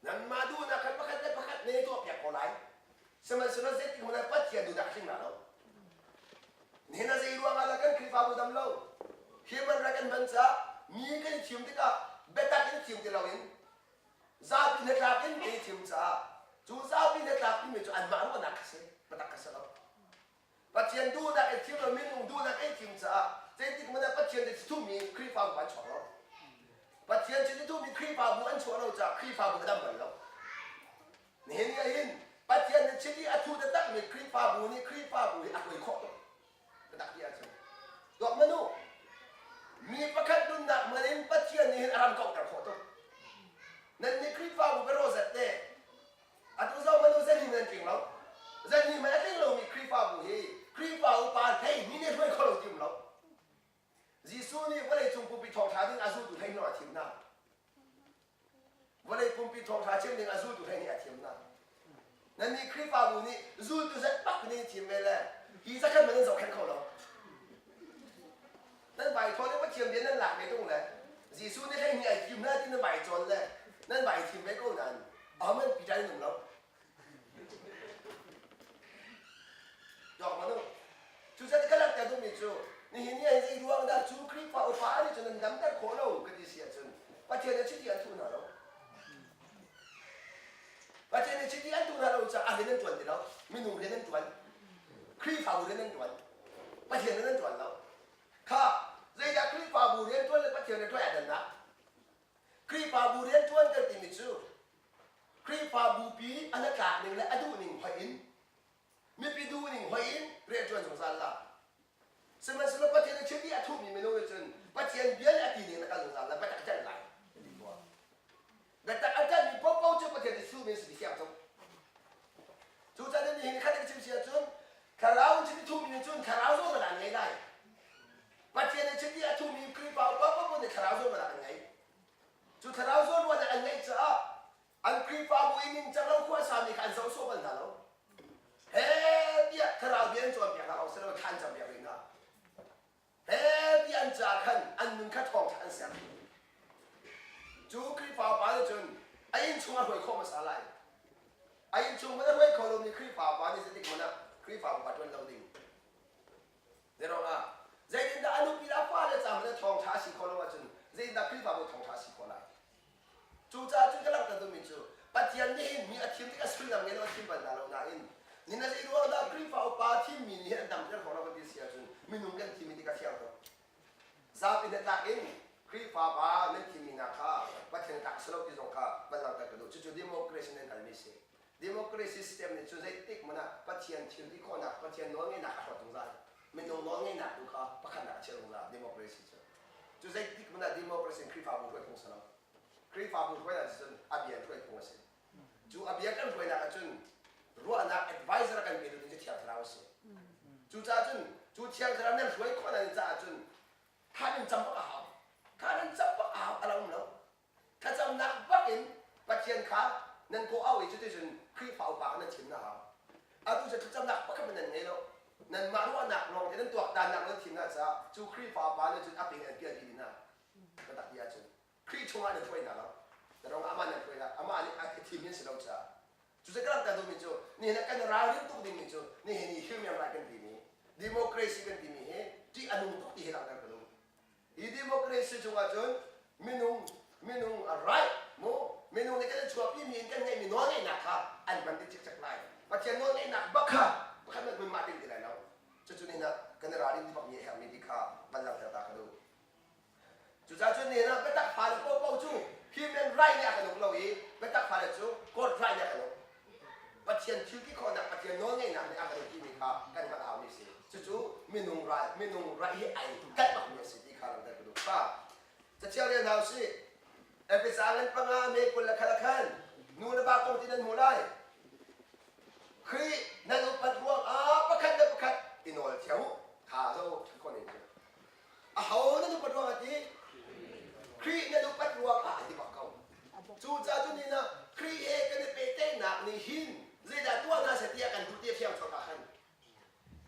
Nanmah duhnak kha pakhat le pakhat nan i tuahpiak ko lai. Sihmanhsehlaw zeitik hmanh ah Pathian duhnak a tling la lo. Nihin ah zei ruangah dah kan Khrihfabu dam lo? Human right kan hman caah mi kan i thim tikah biatak in thim ti loin zapi hnatlak in kan i thim caah cu zapi hnatlak timi cu anmah ruahnak kha si, biatak kha si lo. Pathian duhnak in thim lo minung duhnak in thim caah zeitik hmanh ah Pathian nih thumi Khrihfabu an chuak lo. Pathian chiti thumi Khrihfabu an chuah lo caah Khrihfabu a dam bal lo. Nihin ni ah hin Pathian nih chiti a thu taktakmi Khrihfabu nih Khrihfabu hi a hruai khawh tuk. Biatak ti ahcun. Tuak hmanh u. Mi pakhat nunnak hman in Pathian nih hin a ram kauhter khawh tuk. Nan nih Khrihfabu biarawzet te Atu zong manu zenhi nan tling lo. Zenhi man a tling lomi Khrihfabu hi Khrihfa upa hleihnih nih hruai kho lo ti um lo. Jesuh nih vawlei cung pumpi thawngṭha ding a zultu 12 a thim hna. Vawlei pumpi thawngṭha chim ding a zultu 12 a thim hna. Nannih Khrihfabu nih zultu zat bak nih thim ve le hi zakhat man nan zohkhenh kho lo. Nan vai thawn i Pathian bia nan lak ve tung le Jesuh nih 12 ai thim hna ti nan vai cawn le nan vai thim ve ko nain Amen Peter in um lo. Tuak manu. Cu zat ka langhter duhmi cu nihin ni ah zei ruang dah cu Khrihfa upa nih cun nan damter khawh lo ka ti si ahcun Pathian nih chiti an thuh hna lo. Pathian nih chiti an tuh hna lo caah rian an ṭuan ti lo. Minung rian an ṭuan. Khrihfabu rian an ṭuan. Pathian rian an ṭuan lo. Kha zeidah Khrihfabu rian ṭuan le Pathian rian ṭuan aa dannak? Khrihfabu rian ṭuan kan timi cu Khrihfabu pi an a tlak ning le a duh ning hoih in mipi duh ning hoih in rian ṭuan zungzal la. Sihmanhsehlaw Pathian nih chiti a thuhmi minung nih cun Pathian bia le a ti ning na kal zungzal la, biatak a ṭanh lai. Biatak a ṭanhmi paohpaoh cu Pathian nih suhmi an si ti fiang tuk. Cucaah nihin khat in chim si ahcun thlarau in chiti thuhmi nih cun thlarau zawnnak an ngei lai. Pathian nih chiti a thuhmi Khrihfa upa paohpaoh nih thlarau zawnnak an ngei. Cu thlarau zawnruahnak an ngeih caah an Khrihfabu i ningcang lo khua sami kha an zoh sawh bal hna lo. He tiah thlarau bia an cawnpiak hna lo si lo thla an campiak rih hna. He ti an ca khan an nun kha thawngṭha an ser. Cu Khrihfa upa nih cun a innchung a hruai khawh hmasa lai. A innchung hmanh a hruai kho lomi Khrihfa upa nih zeitik hmanh ah Khrihfa upa ṭuan lo ding. Zeiruangah? Zeitindah a nupi le a fale ca hmanh ah thawngṭha a si khawh lo ahcun zeitindah Khrihfabu thawngṭha a si khawh lai? Cucaah cun ka langhter duhmi cu Pathian nih hin mi a thim tik a sullam ngei lo a thim bal hna lo nain ni na zei ruang dah Khrihfa upa thimmi nih hin an damter khawh lo kan ti si ahcun minung kan thimmi tik a fiang tuk. Zapi hnatlak in Khrihfa pa nan thimmi hna kha Pathian tlak a si lo ti zong kha van langhter ka duh. Cucu democracy nan kalmi si. Democracy system nih cun zeitik hmanh ah Pathian thil ti khawhnak, Pathian nawlngeihnak a hrawt zungzal. Minung nawlngeihnak tu kha pakhatnak a chiah zungzal democracy cu. Cu zeitik hmanh ah democracy in Khrihfabu hruai phung si lo. Khrihfabu hruainak cun a bia hruai phung a si. Cu a bia kan hruainak ahcun ruahnak advisor kan petu ding cu Thiang Thlarau a si. Cucaah cun cu Thiang Thlarau nan hruai khawh nan caah cun thla nan cam bak a hau. Thla nan cam bak a hau a lo um lo. Thlacamnak bak in Pathian kha nan kawh au i cuticun Khrihfa upa kha nan chim na hau. Atu cu thlacamnak pakhat hmanh nan ngei lo. Nanmah ruahnak lawng te nan tuaktannak nan thim hna caah cu Khrihfa upa nih cun a ping an pial dih hna. Biatak ti ahcun Khrih chungah nan hruai hna lo. Na rong amah nan hruai hna. Amah nih a thim in si lo caah. Cucu ka langhter duhmi cu nihin ah kan ralrin tuk dingmi cu nihin i human right kan timi democracy kan timi hi ṭih a nung tuk ti hi langhter ka duh. Hi democracy cungah cun minung minung a right mu minung nih kan i chuahpi mi in kan ngeihmi nawlngeihnak kha an hman dih cikcek lai. Pathian nawlngeihnak bak kha pakhat hmanh hmun mah ding ti lai lo. Cucu nihin ah kan i ralrin ti bakmi a herhmi ti kha van langhter ta ka duh. Cucaah cun nihin ah biatak fale paohpaoh cu human right nih a kan uk lo i biatak fale cu God right nih a kan uk. Pathian thil ti khawhnak, Pathian nawlngeihnak nih a kan uk timi kha kan hngalh a haumi a si. Cucu minung ral, minung rai hi ai kalh bakmi a si ti kha langhter ka duh. Kha cathiang rel hna usih. Efesa ngan panga me 21 ah khan nu le va kong ti nan hmu lai. Khrih nan upat ruangah pakhat le pakhat i nawl thiam u. Kha zo ṭhat khawh ning cu. Aho nan upat ruangah ti? Khrih nan upat ruangah a ti bak ko. Cucaah cu ni na Khrih he kan i pehtlaihnak nih hin zeidah tuah hna seh ti a kan duh ti a fiang chuak ah khan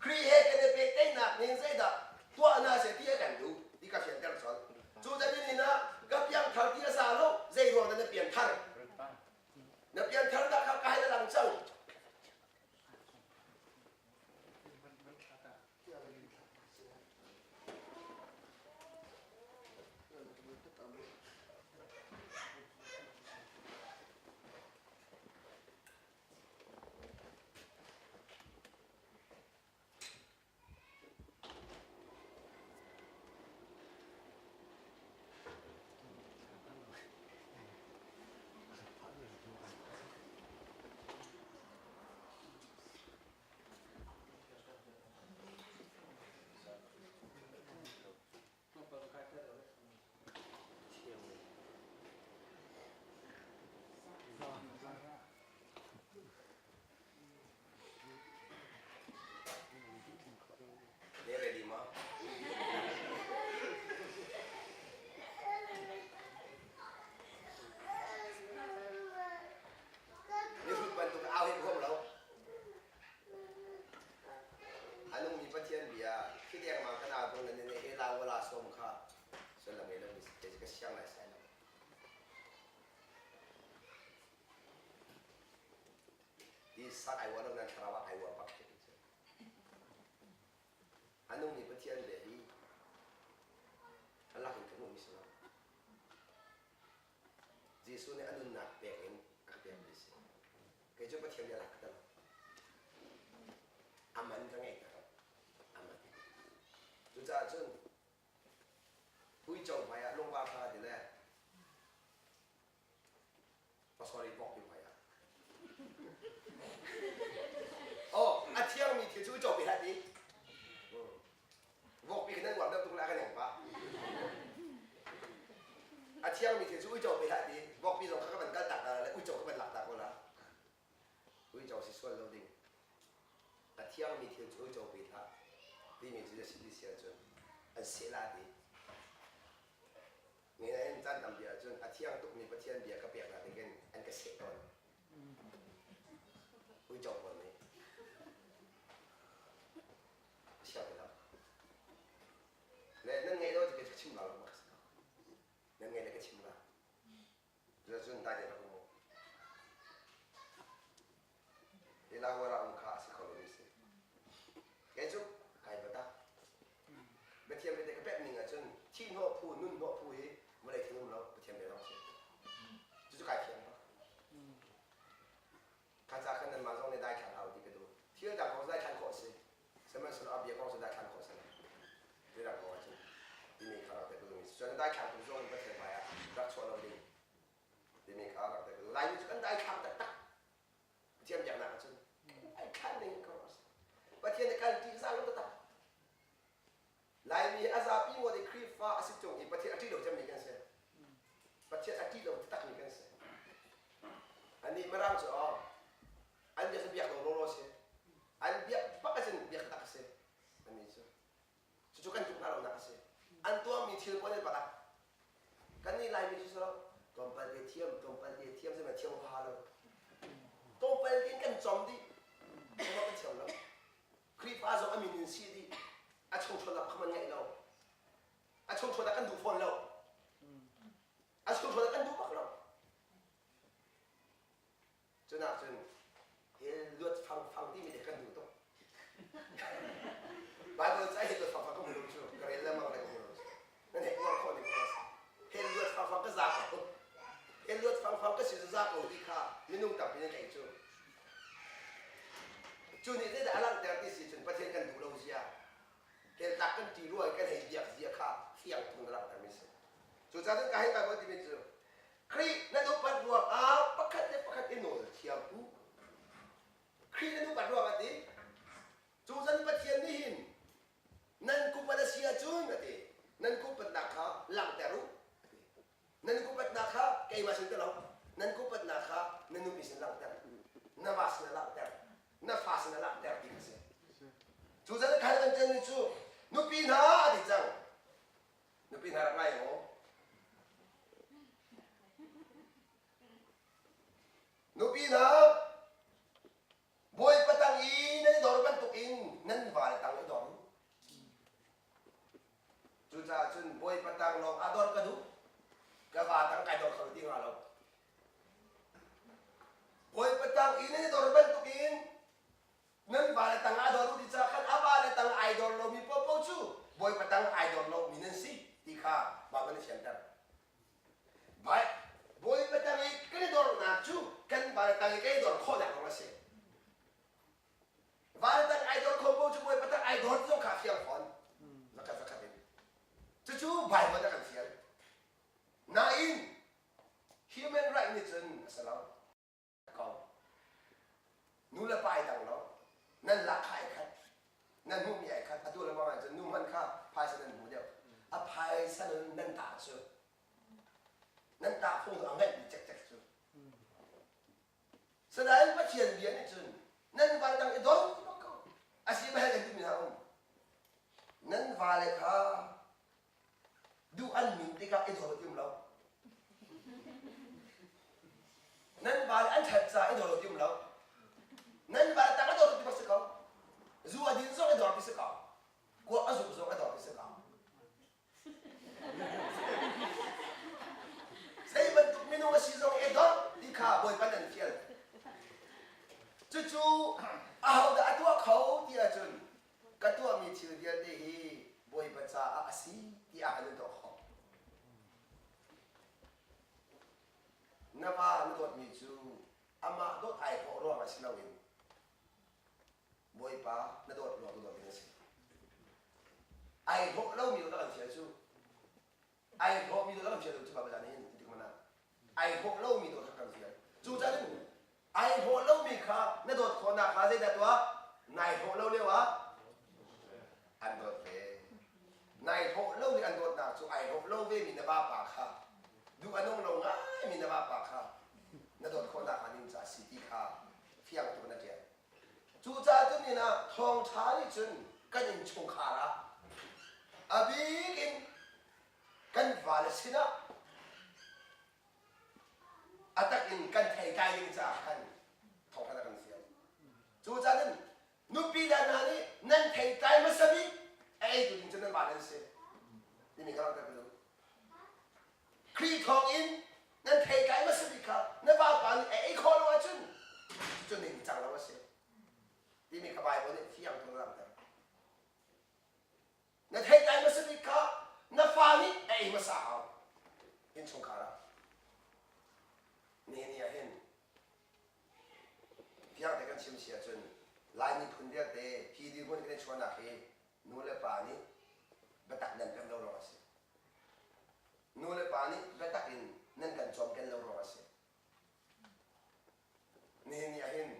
Khrih he kan i pehtlaihnak nih zeidah tuah hna seh ti a kan duh ti ka fianter colh. Cucaah ni na ka piangthar ti a sa lo zei ruang dah na pianthar? Na pianthar dah kha kai na lang cang. Ne ready ma? Mihrut bantuk au hi huam lo. A nungmi Pathian bia khi dengmang kan au kong nan ne he la wala som kha sullam ngei lomi si te ka siang lai sai lo. Hi sak ai wa lo nan thlarau ah ai wa bak khi cu. A nungmi Pathian bia hi a lak in ka hmuhmi si lo. Jesuh nih a nunnak pek in a ka pekmi si. Kei cu Pathian bia lak ka tel. A man ka ngei tak. A man. Cucaah cun uico hmai ah lungvar hla ti le oh sorry vokpi hmai ah. Oh, a thiangmi thil cu uico pe hlah ti. Vokpi khi nan uar deuh tuk le a ka neng pah. A thiangmi thil cu uico pe hlah ti. Vokpi zong kha ka van kal tak ta le uico ka van lak ta ko la. Uico si sual lo ding. A thiangmi thil cu uico pe hlah timi cu na si ti si ahcun an seh la ti. Ngein caan tampi ahcun a thiang tukmi Pathian bia ka pek hna tikin an ka seh tawn. Uico pawl nih. Chia ti lo. Le nan ngeih lo cu ka chim la lo mak si ko. Nan ngeih le ka chim la. Cucun dai rak um. Ilawara um kha a si kho lomi si. Kei cu kai bata. Pathian bia ka pek ning ahcun thi hnawh phu, nun hnawh phu hi vawlei thil um lo Pathian bia lawng si. Cucu kai fiang bak. Kha ca khan nanmah zong nih daithlan hau ti ka duh. Thil dang kong daithlan khawh a si. Sihmanhsehlaw a bia kong cu daithlan khawh a si lo. Thil dang kong ahcun timi kha rak theih ka duhmi si. Cun daithlan tu zong in Pathian hmai ah rak chuah lo ding timi kha rak theih ka duh. Laimi cu kan daithlang taktak. Pathian biaknak ahcun daithlan ning ko a si. Pathian nih kan ṭihzah lo taktak. Laimi a zapi ngawt i Khrihfa a si ṭung i Pathian a ṭih lo cemmi kan si. Pathian a ṭih lo taktakmi kan si. Anih Mirang cu aw an biak cu biak lo lawlaw si. An biak bak ahcun biak tak a si. Annih cu. Cucu kan tluk hna lonak a si. An tuahmi thil pawl an patak. Kannih Laimi cu si lo. Tlawmpal te thiam, tlawmpal te thiam sihmanh thiam ha lo. Tlawmpal tein kan com dih. Kan thiam lo. Khrihfa zong a min in si dih. A chungchuannak kha man ngeih lo. A chungchuannak kan duh fawn lo. A chungchuannak kan duh bak lo. Cunak cun hell luat fangfang timi te kan duh tuk. Bible ca hi luat fangfang ka hmu lo cu. Ka rel lengmang le ka hmu lo cu. Nan hei uar khawh ding ka si. Hell luat fangfang ka za ko. Hell luat fangfang ka si cu za ko ti kha minung tampi nih kei cu. Cu nih zeidah a langhter ti si cun Pathian kan duh lo zia, hell tlak kan ṭi rua i kan hei biak zia kha fiang phun a langhtermi si. Cucaah cun ka hei Bible timi cu Khrih nan upat ruangah pakhat le pakhat i nawl thiam u. Khrih nan upat ruangah ti. Cu zan Pathian nih hin nan kupat a si ahcun a ti. Nan kupatnak kha langhter u a ti. Nan kupatnak kha keimah sin ti lo. Nan kupatnak kha na nupi sin langhter. Na va sin langhter. Na fa sin langhter ti kha si. Cu zan khan kan ṭialmi cu nupi hna a ti cang. Nupi hna rak ngai u. Nupi hna Bawipa tang i nan i dor bantukin nan vale tang i dor u. Cucaah cun Bawipa tang lawng ah dor ka duh. Ka va tang kai dor kho ti hnga lo. Bawipa tang i nan i dor bantukin nan vale tang ah dor u ti caah khan a vale tang ai dor lomi paohpaoh cu Bawipa tang ai dor lomi nan si ti kha Baibal nih fianter. Bawipa tang i kan i dornak cu kan vale tang i kan i dor khawhnak lawng a si. Vale tang ai dor kho ko cu Bawipa tang ai dor zong kha a fiang fawn. Zakhat zakhat in. Cucu Bible a kan fial. Nain human right nih cun a si lo. ko. Nu le pa ai dang lo. Nan lak kha ai khat. Nan hmuhmi ai khat. Atu le bang ahcun nu hmanh kha phaisa nan hmu deuh. A phaisa nan nan ta cu. Nan ta phung a ngeihmi cekcek cu. Sanain Pathian bia nih cun nan val dang i dor ti bak ko. Asi ma hel kan timi hna um. Nan vale kha duh an min tikah i dawr ti um lo. Nan vale an ṭhat caah i dawr ti um lo. Nan vale tak a dawr ti bak si ko. Zu a din zong i dawr ti si ko. Kuak a zuk zong a dawr ti si ko. Zei bantuk minung a si zong i dawr ti kha Bawipa nan fial. Cucu ahodah a tuah kho ti ahcun ka tuahmi thil vialte hi Bawipa caah a si tiah an in tuah khawh. Na va na dawtmi cu amah dawt ai. Ai hlawh ruangah si loin Bawipa na dawt ruang na dawt ding a si. Ai hlawh lomi dawt kan fial cu ai hlawhmi dawt kan fial lo cu Baibal nih hin tik hmanh ah ai hlawh lomi dawt kha kan fial. Cucaah ai hlawh lomi kha na dawt khawhnak kha zeidah tuah? Nai hlawh lo lio ah an dawt ve. Nai hlawh lo nih an dawtnak cu ai hlawh lo ve mi na vapa kha duh a nung lo ngai mi na vapa kha na dawt khawhnak hnga ding caah si ti kha fiang tuk na ṭial. Cucaah cun nin ah thawngṭha nih cun kan innchungkhar ah a bik in kan vale sinah a tak in kan theitlai ding caah khan thawngṭha na kan fial. Cucaah cun nupi le hna nih nan theitlai hmasa bik a eitu ding cu nan vale an si timi kha langhter ka duh. Khrih thawng in nan theitlai hmasa bik kha na vapa nih a ei khawh lo ahcun cucu ningcang lo a si timi kha Baibal nih fiang tuk a langhter. Na theitlai hmasa bik kha na fa nih a ei hmasa hau innchungkhar ah. Nihin ni ah hin fiang te kan chim si ahcun Lai miphun vialte hi dirhmun kan i chuahnak hi nu le pa nih biatak nan pem lo ruang a si. Nu le pa nih biatak in nan kan cawmken lo ruang a si. Nihin ni ah hin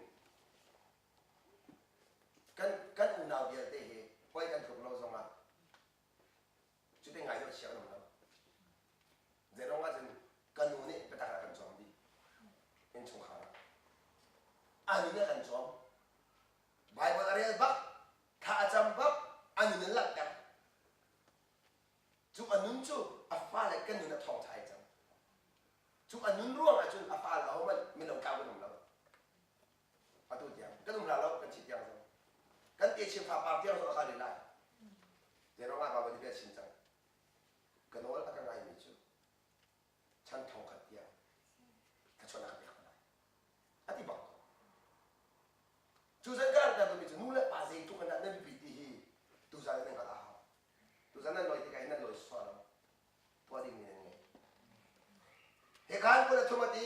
kan kan unau vialte hi hawi kan tluk lo zongah cuti ngai dawh chia kan um lo. Zeiruang ah cun ka nu nih biatak a kan cawm dih innchungkhar ah. A nun a kan cawm. Bible a rel bak, thla a cam bak, a nun in langhter. Cu a nun cu a fale kan nun a thawngṭha ai cang. Cu a nun ruang ah cun a fale ahohmanh mino tlau kan um lo. Atu tiang kan um hna lo kan chi tiang zong. Kan te chin fapar tiang zong a kal rih lai. Zeiruang ah Baibal nih bia chim cang. Ka nawl a ka ngaimi cu chan thong khat tiang thluachuahnak ka pek hna lai. A ti bak ko. Cu zan ka langhter duhmi cu nu le pa zeitluk in dah nan biapit ti hi tuzan in nan hngalh a hau. Tuzan nan lawi tikah hin nan lawi sual lo. Tuah dingmi nan ngei. Hikhan kul a thum a ti.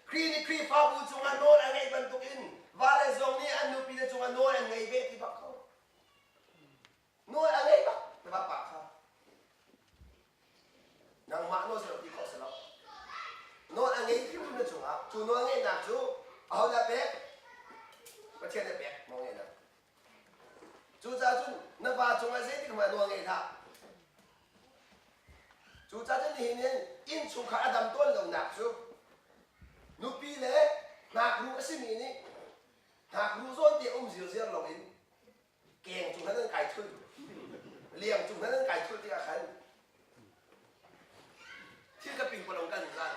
Khrih nih Khrihfabu cungah nawl a ngeih bantukin vale zong nih an nupile cungah nawl an ngei ve ti bak ko. Nawl a ngei bak na vapa kha. Nangmah nawl si lo ti khawh si lo. Nawl a ngei hrimhrim na cungah cu nawl ngeihnak cu ahodah pek? Pathian nih pek nawl ngeihnak. Cucaah cun na va cungah zeitik hmanh nawl ngei hlah. Cucaah cun nihin hin innchungkhar a dam tawn lonak cu nupi le ngaknu a simi nih ngaknu zawn te um zirziar loin keng cung hmanh an kai thul liang cung hmanh an kai thul tikah khan thil ka ping palong kan zan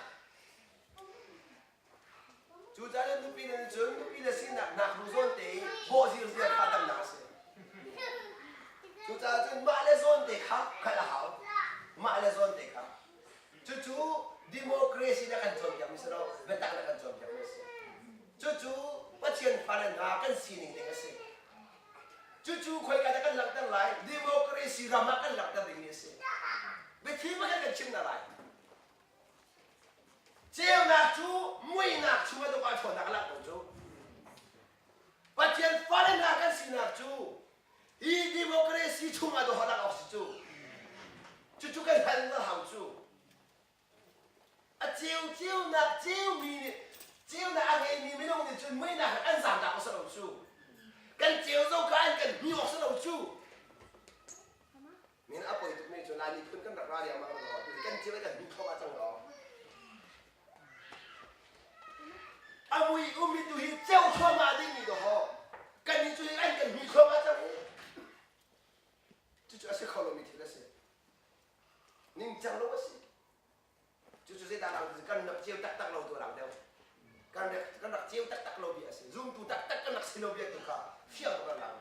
Cucaah nupi nan cun nupi le sinak nak hnu zawn te i bawh zirziar kha damnak a si. Cucaah cun mah le zawn te kha hngalh a hau. Mah le zawn te kha. Cucu democracy na kan cawnpiakmi si lo, biatak na kan cawnpiakmi a si. Cucu Pathian fale hna kan sining ding a si. Cucu khoika dah kan langhter lai? Democracy ram ah kan langhter dingmi a si. Biathli pakhat kan chim hna lai. Ceunak cu muihnak chungah dawh ah ṭhawnnak a langh ko cu. Pathian fale hna kan sinak cu hi democracy chungah dawh a langh awk si cu. Cucu kan hal na hau cu. A ceu ceunak ceumi nih ceunak a ngeimi minung nih cun muihnak an zaamnak awk si lo cu. Kan ceu zo kha an kan hmi awk si lo cu. Min a poi tukmi cu Lai miphun kan rak ra riangmang lo tu kan thil kan duh thluahmah cang lo. A mui ummi tu hi ceu thluahmah dingmi dawh kan nih cu hi an kan hmi thluahmah cang i cucu a si kho lomi thil a si. Ningcang lo a si. Cucu zeidah lang kan rak ceu taktak lo tu a lang deuh. Kan rak kan rak ceu taktak lo bia a si. Zumtu taktak kan rak si lo bia tu kha fiang tuk an lang.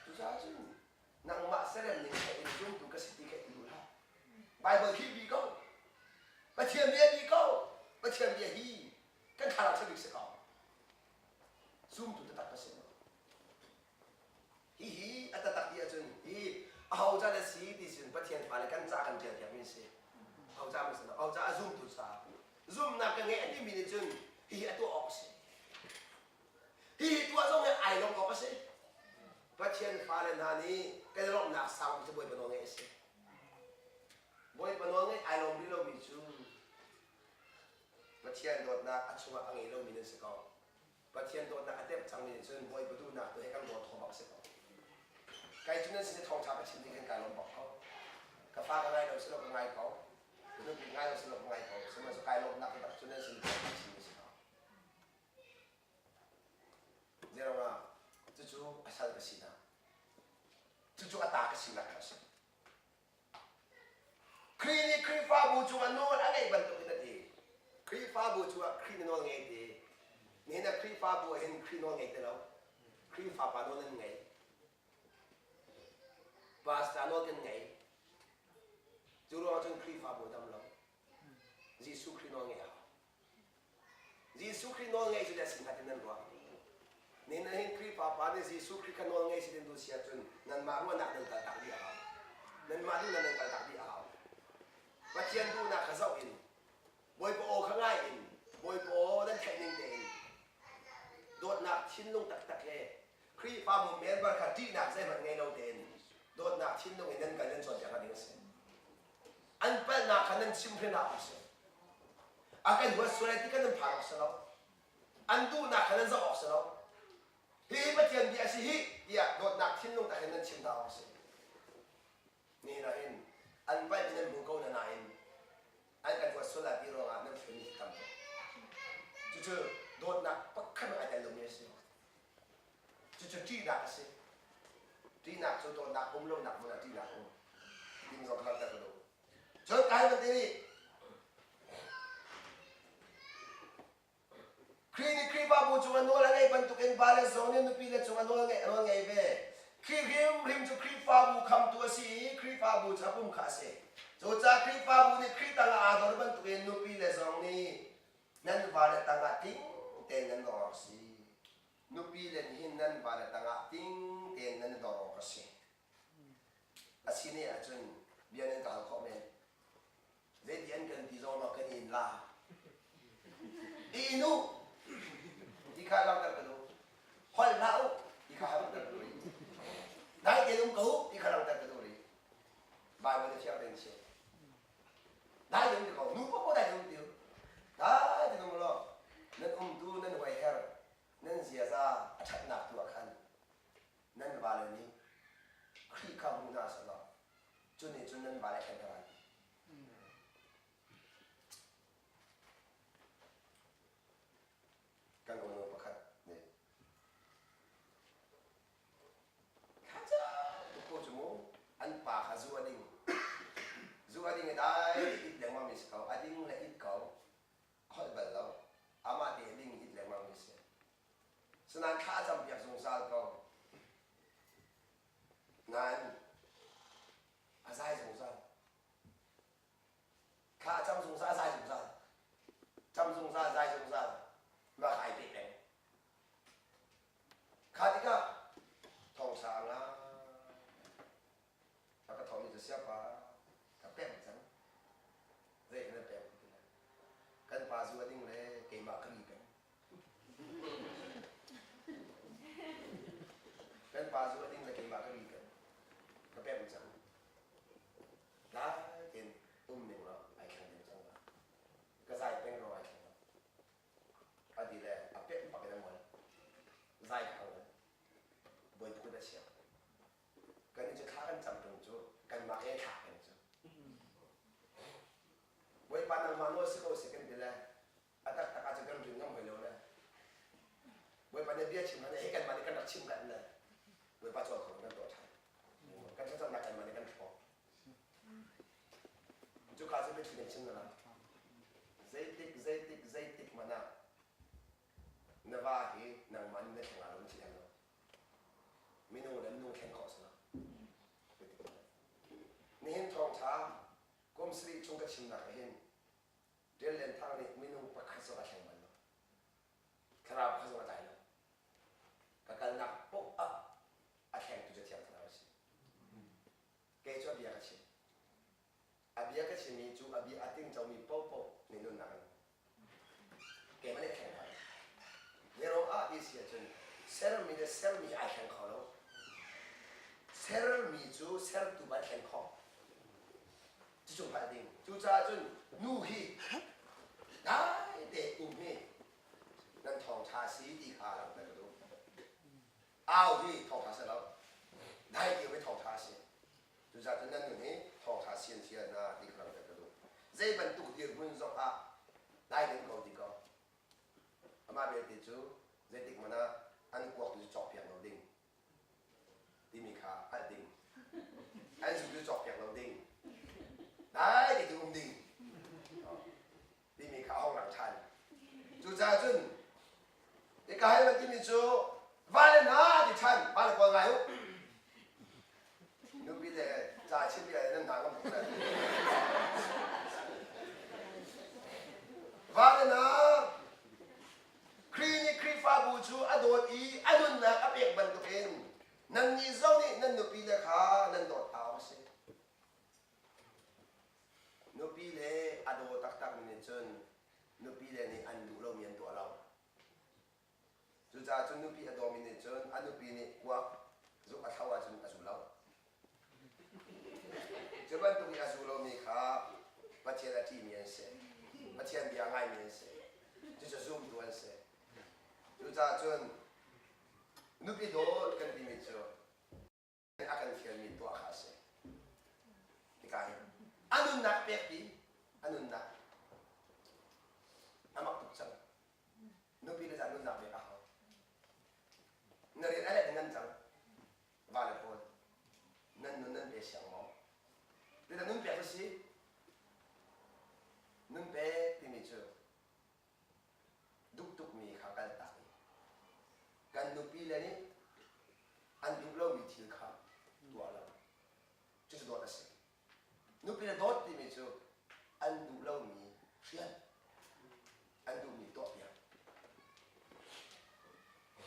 Cucaah cun nangmah serem ning kha in zumtu ka si ti kha i duh hlah. Bible khi bi ko. Pathian bia bi ko. Pathian bia hi kan thlarau ṭha bik si ko. Zumtu taktak ka si. Hihi a taktak ti ahcun hi aho ca na si ti sin Pathian fale kan ca kan ṭial piakmi a si. Aho ca ma si lo. Aho ca a zumtu ca. Zumnak ka ngei a timi nih cun hihi a tuah awk a si. pale hna nih kan i lawmhnak sang cu Bawipa nawl ngaih a si. Bawipa nawl ngaih ai lawm rih lomi cu Pathian dawtnak a chungah a ngei lomi nan si ko. Pathian dawtnak a tep cangmi nih cun Bawipa duhnak tu he kan dawt kho bak si ko. Kai cu nan sin i thawngṭha ka chim ding khan kai lawm bak ko. Ka fa ka ngai lo si lo ka ngai ko. Ka nupi ngai lo si lo ka ngai ko. Sihmanhsehlaw kai lawmnak taktak cu nan sin i thawngṭha chim a si ko. Zeiruangah cucu a sal ka sinak, cucu a ta ka sinak kha a si. Khrih nih Khrihfabu cungah nawl a ngeih bantukin a ti. Khrihfabu cungah Khrih na nawl ngei ti. Nihin ah Khrihfabu ah hin Khrih nawl ngei ti lo. Khrihfa pa nawl nan ngei. Pastor nawl kan ngei. Cu ruangah cun Khrihfabu a dam lo. Jesuh Khrih nawl ngeih a hau. Jesuh Khrih nawl ngei cu le si hnga ti nan ruah. Nihin ah hin Khrihfa pa nih Jesuh Khrih kha nawl ngei si tin duh si ahcun nanmah ruahnak nan kaltak dih a hau. Nanmah duhnak nan kaltak dih a hau. Pathian duhnak kha zoh in Bawipa aw kha ngai in Bawipa aw nan theih ning tein dawtnak thinlung taktak he Khrihfabu member kha ṭihnak zeihmanh ngei lo tein dawtnak thinlung in nan kal nan cawnpiak hna ding a si. An palhnak kha nan chim hrin ah a si. A kan huat sual ti kan nan phan awk si lo. An duhnak kha nan zoh awk si lo. Hihi Pathian bia a si hih tiah dawtnak thinlung tak in nan chim hna awk a si. Nihin ah hin an palh nan hmu ko na nain an kan huat sual lai ti ruangah nan thlun hi tam tuk. Cucu dawtnak pakhat ai tel lomi a si. Cucu ṭihnak a si. Ṭihnak cu dawtnak um lonak hmun ah ṭihnak a um. Ding zong kha langhter ka duh. Cun kai van ti rih. Khrih nih Khrihfabu cungah nawl a ngeih bantukin vale zong nih nupile cungah nawl ngeih nawl ngei ve. Khrih hrimhrim cu Khrihfabu khamtu a si i Khrihfabu cu a pum kha a si. Cucaah Khrihfabu nih Khrih tangah aa dor bantukin nupile zong nih nan vale tangah tling tein nan dor awk a si. Nupile nih hin nan vale tangah tling tein nan i dor awk a si. A si ne ahcun bia nan ka hal khawh men. Zeiti an kan ti zong ah kan in la. I in u ti kha langhter ka duh. Holh hlah u ti kha langhter ka duh rih. Dai tein um ko u ti kha langhter ka duh rih. Bible na fiang tein chim. Dai tein um ti ko. Nu paoh dai tein um ti u. Dai tein um law nan umtu nan hoiher nan ziaza a ṭhatnak tu ah khan nan vale nih Khrih kha hmu hna sehlaw cu nih cun nan vale khan ka ral ti. Kan unu pakhat nih kha tuk ko cu mu an pa kha zu a ding zu a ding i dai it lengmang mi si ko a ding le it ko holh bal lo amah te ding it lengmang mi si Sinain thla a campiak zungzal ko. Nain a zai zungzal. Thla a cam zungzal, a zai zungzal. Cam zungzal, zai zungzal. Mah kha ai peh peng. Kha tikah thawngsa a ngai. A ka thawhmi cu siapa ka pemh cang. Zei na pemh ti lai. Kan pa zu a ding le keimah ka ri peng. Kan pa zu a ding le keimah ka ri peng. Ka pemh cang. Dai tein um ning law ai thleng ding cang la. Ka zai peng ro ai thleng lo. A ti le a pemh bak in a ngol. Zai kha a ngol. Bawi phun a siang. Kan cu thla kan cam tung cu kanmah he thla peng cu. Bawipa nangmah nawl si ko si kan ti le a taktak ah cun kan ring ngam hoi lo le Bawipa nih bia chim hlan he kanmah nih kan rak chim kan le Bawipa cawl kho kan tuah ṭhan. Kan thlacamnak kanmah nih kan hrawk. Cuka cu biathli kan chim na Zeitik zeitik zeitik hmanh ah na va hi nangmah nih na thleng ah lo na thleng lo. Minung le minung thlen khawh si lo. Nihin thawngṭha kum sarih chung ka chimnak ah hin Ṭial Lian Thang nih minung pakhat zong a thleng bal lo. Thlarau pakhat zong a tlai lo. Ka kalnak paoh ah a thlengtu cu Thiang Thlarau a si. Kei cu a bia ka chim. A bia ka chimmi cu a bia a tingcomi paohpaoh nih nunnak an Keimah nih a thleng hna. Zeruang ah ti si ahcun sermi le sermi hi ai thleng kho lo. Sermi cu sertu van thlen khawh. Cucu hngalh ding. Cucaah cun nu hi dai te um hi nan thawngṭha si ti kha langhter ka duh. Au hi thawngṭha si lo. Dai te um hi thawngṭha a si. Cucaah cun nan nun hi thawngṭha sian thian na ti kha langhter ka duh. Zei bantuk dirhmun zong ah dai ding ko ti ko. Amah belte cu zeitik hmanh ah an kuak tu cu cawkpiak lo ding timi kha hngalh ding. An zu cu cawkpiak lo ding. Dai te tu um ding timi kha a hong lang ṭhan. Cucaah cun hika hi van timi cu va le hna ti ṭhan, va le kawl ngai u. Nupi le ca chim bia nan hna ngam tuk Va le hna, Khrih nih Khrihfabu cu a dawt i a nunnak a pek bantukin nannih zong nih nan nupile kha nan dawt awk a si. Nupile a daw taktakmi nih cun nupile nih an duh lomi an tuah lo. Cucaah cun nupi a dawmi nih cun a nupi nih kuak zuk a thlo ahcun a zu lo. Cu bantuk i a zu lomi kha Pathian a ṭihmi an si. Pathian bia a ngaimi an si. Cucu zumtu an si. Cucaah cun nupi dawt kan timi cu a kan fialmi tuah kha a si. Hika hi a nunnak pek ti a nunnak a mak tuk cang. Nupi le za nunnak pek a hau. Na rian a let ngan cang. Va le pawl nan nun nan pe siang maw? Zeidah nun pek a si? Nun pek timi cu duh tukmi kha kaltak i kan nupi le nih an duh lomi thil kha tuah lo. Cucu dawt a si. Nupi le dawt timi cu an duh lomi hrial, an duhmi tuahpiak.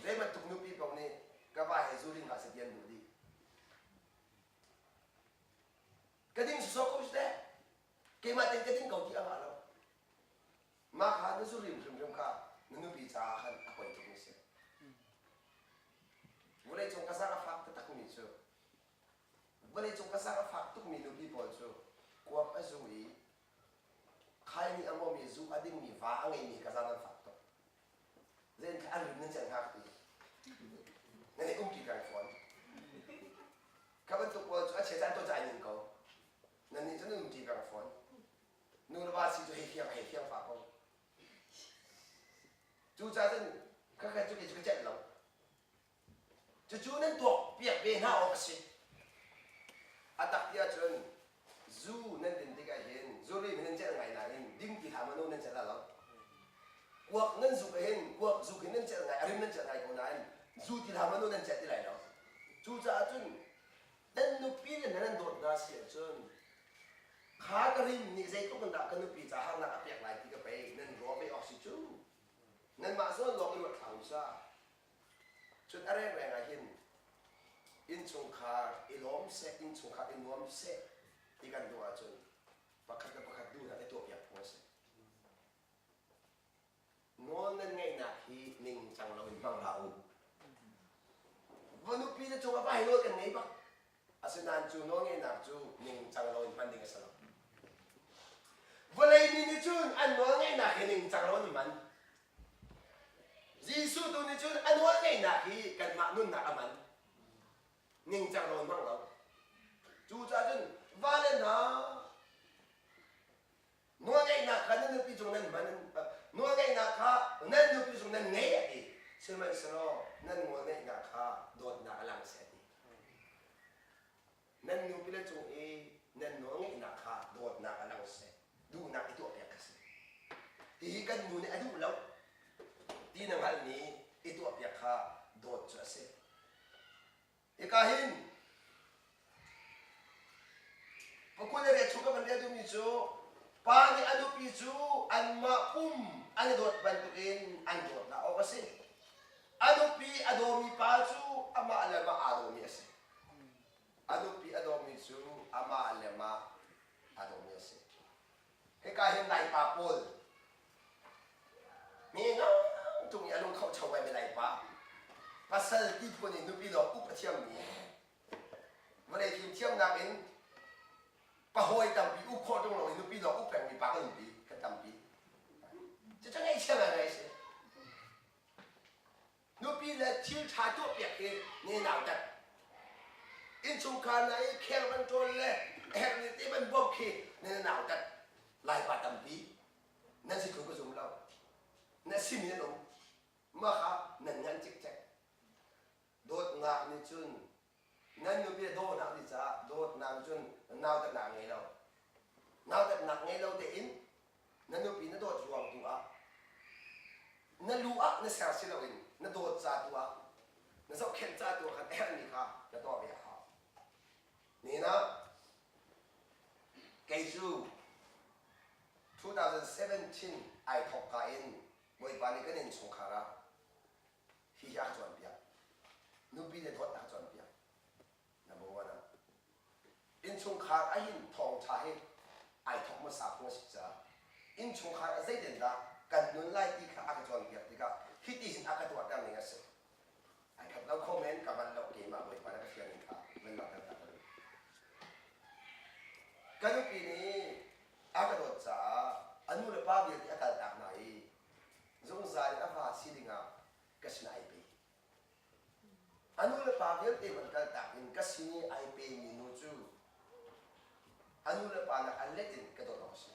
Zei bantuk nupi paoh nih ka va he zu ding hlah seh ti an duh dih. Ka ding sawsawh ko seh, keimah tein ka ding ko ti a ngah lo. Mah kha na zurim hrimhrim kha na nupi caah khan a poi tukmi si. Vawleicung ka zaang a fak taktakmi cu vawleicung ka zaang a fak tukmi nupi pawl cu kuak a zu i khai nih a mawmi zu a dingmi va a ngeimi ka zaang an fak tuk. Zein thla an rim nan cel hngak ti. Nan i umpi peng fawn. Kha bantuk pawl cu a chia caan to cai ning ko. Nan nih cu nan umṭi peng fawn. Nu le va si cu hei fiang hei fiang fa ko. Cucaah cun khakha cu kei cu ka celh lo. Cucu nan tuak piak ve hna awk a si. A tak ti ahcun zu nan din tikah hin zuri nan celh ngai nain ding ti hlah maw nan celh lo. Kuak nan zuk hin kuak zuk hin nan celh ngai a rim nan celh ngai ko nain zu ti hlah maw nan celh ti lai lo. Cucaah cun nan nupi le nan dawt hna si ahcun kha ka rim nih zeitluk in dah ka nupi ca harnak a pek lai ti ka pei nan ruah ve awk si cu nanmah zawn lawng i ruat hlah u sa cun a rengreng ah hin innchungkhar i lawm seh innchungkhar i nuam seh ti kan duh ahcun pakhat le pakhat duhnak i tuahpiak phung a si Nawl nan ngeihnak hi ningcang loin hmang hlah u. Va nupi le cungah va hi nawl kan ngei bak. Asinain cu nawl ngeihnak cu ningcang loin hman ding a si lo. Vawlei mi nih cun an nawl ngeihnak hi ningcang loin an hman. Jesuh tu nih cun a nawl ngeihnak hi kanmah nunnak a hman. Ningcang loin hmang lo. Cucaah cun vale hna Nawlngeihnak kha nan nupi cung nan hman nawlngeihnak kha nan nupi cung nan ngei a ti. Sihmanhsehlaw nan nawlngeihnak kha dawtnak a lang seh a ti. Nan nupile cung i nan nawlngeihnak kha dawtnak a lang seh. Duhnak i tuahpiak kha si. Hihi kan nu nih a duh lo ti na hngalhmi i tuahpiak kha dawt cu a si. Hika hin pakul le riat chung ka van rel duhmi cu pa nih a nupi cu anmah pum an i dawt bantukin an dawtnak awk a si. A nupi a dawmi pa cu amah le mah aa dawmi a si. A nupi a dawmi cu amah le mah aa dawmi a si. Hika hin Laipa pawl mi ngang tung i a lung kho cho ngaimi Laipa pasal ti phun i nupi lawng up a thiammi. Vawlei fimthiamnak in pahawi tampi uk khawh ṭung lo i nupi lawng uk pengmi pa kan umpi kan tampi. Cucu ngaihchia ngaingai a si. Nupi le thil ṭha tuahpiak hi ne nautat. Innchungkhar hna i kheng van ṭawl le a herhmi te van bawmh khi ne nautat. Laipa tampi nan si thlu ka zum lo. Na simi nan um. Mah kha nan ngan cikcek. Dawtnak nih cun nan nupi le dawhnak nih caah dawtnak nih cun nautatnak a ngei lo. Nautatnak ngei lo tein na nupi na dawt ruang tu ah na lu ah na ser si loin na dawt ca tu ah na zohkhenh ca tu ah khan a herhmi kha na tuah ve a hau. Nihin ah kei cu 2017 ai thawk ka in Bawipa nih kan innchungkhar ah hihi a ka cawnpiak. Nupi le dawt a ka cawnpiak. Number one ah innchungkhar ahhin thawngṭha hi ai thawk hmasa phung a si caah innchungkhar ah zeitindah kan nun lai ti kha a ka cawnpiak tikah hitihin a ka tuahter ning a si. Ai khat lo kho men ka van lo keimah Bawipa na ka fial ning kha van langhter ta ka duh. Ka nupi nih a ka dawt caah a nu le pa vialte a kaltak hna i zungzal in a fa si dingah ka sinah ai pe. A nu le pa vialte van kaltak in ka sin i ai pemi nu cu a nu le pa nak an let in ka dawt awk a si.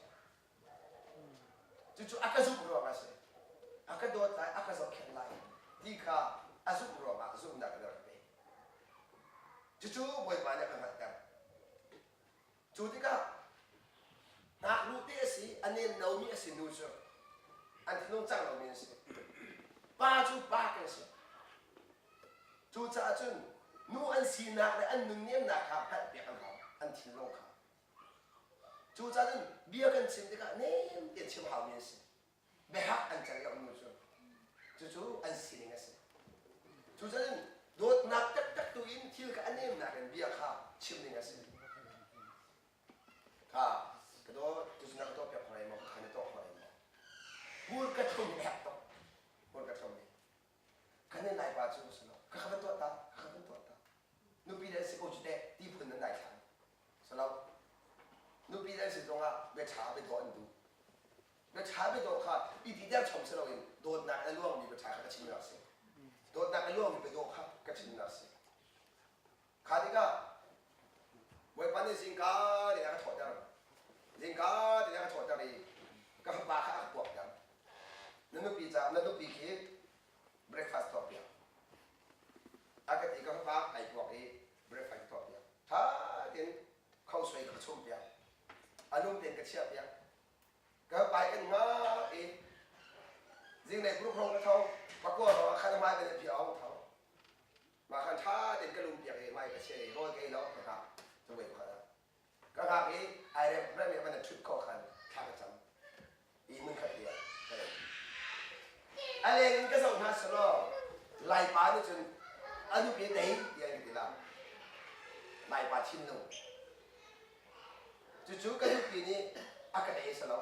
Cucu a ka zumh ruangah a si. A ka dawt lai, a ka zohkhenh lai ti kha a zumh ruangah zumhnak in a rak pe. Cucu Bawipa nih a ka hngalhter. Cu tikah ngaknu te a si, a nem lomi a si nu cu an thinlung cang lomi an si. Pa cu pa kan si. Cucaah cun nu an sinak le an nunnemnak kha hngalhpiak an hau, an thinlung kha. Cucaah cun bia kan chim tikah nem tein chim haumi an si. Biahak an celh lo nu cu. Cucu an sining a si. Cucaah dawtnak taktak tu in thil kha a nemnak in bia kha chim ding a si. Kha ka dawt tucun na ka tuah piak kho lai maw? Kha na tuah kho lai maw? Hmur ka thlum hek tuk. Hmur ka thlum i kan in Laipa cu si lo. Ka kha van tuah ta, ka kha van tuah ta. Nupi le si ko cu teh ti phun nan daithlang. Si lo. Nupi le si zongah bia ṭha bia dawh an duh. Na ṭha biadawh kha i titer chom si loin dawtnak a luangmi biaṭha kha ka chimnak a si. Dawtnak a luangmi biadawh kha ka chimnak a si. Kha tikah Bawipa nih zingka tein a ka thawhter. Zingka tein a ka thawhter i ka fapa kha a ka puakter. Na nupi caah na nupi khi breakfast tuahpiak. A ka ti ka fapa ai puak i breakfast tuahpiak. Ṭha tein khosoi ka chumpiak. A lum tein ka chiahpiak. Ka pai kan ngah i zinglei paruk hrawng ka tho pakua hrawng ah khan a hmai kan i phiah hong tho mah khan ṭha tein ka lum piak i hmai ka chia i rawl ka ei lo ka hngak cawei pakhat ah ka hngak i ai rem rem i a van ṭhut khawh khan thla ka cam i hmunkhat te ah ka ei a leng in ka zoh hna selaw Laipa nih cun a nupi tei tiah an ka ti la Laipa thinlung Cucu ka nupi nih a ka ei si lo,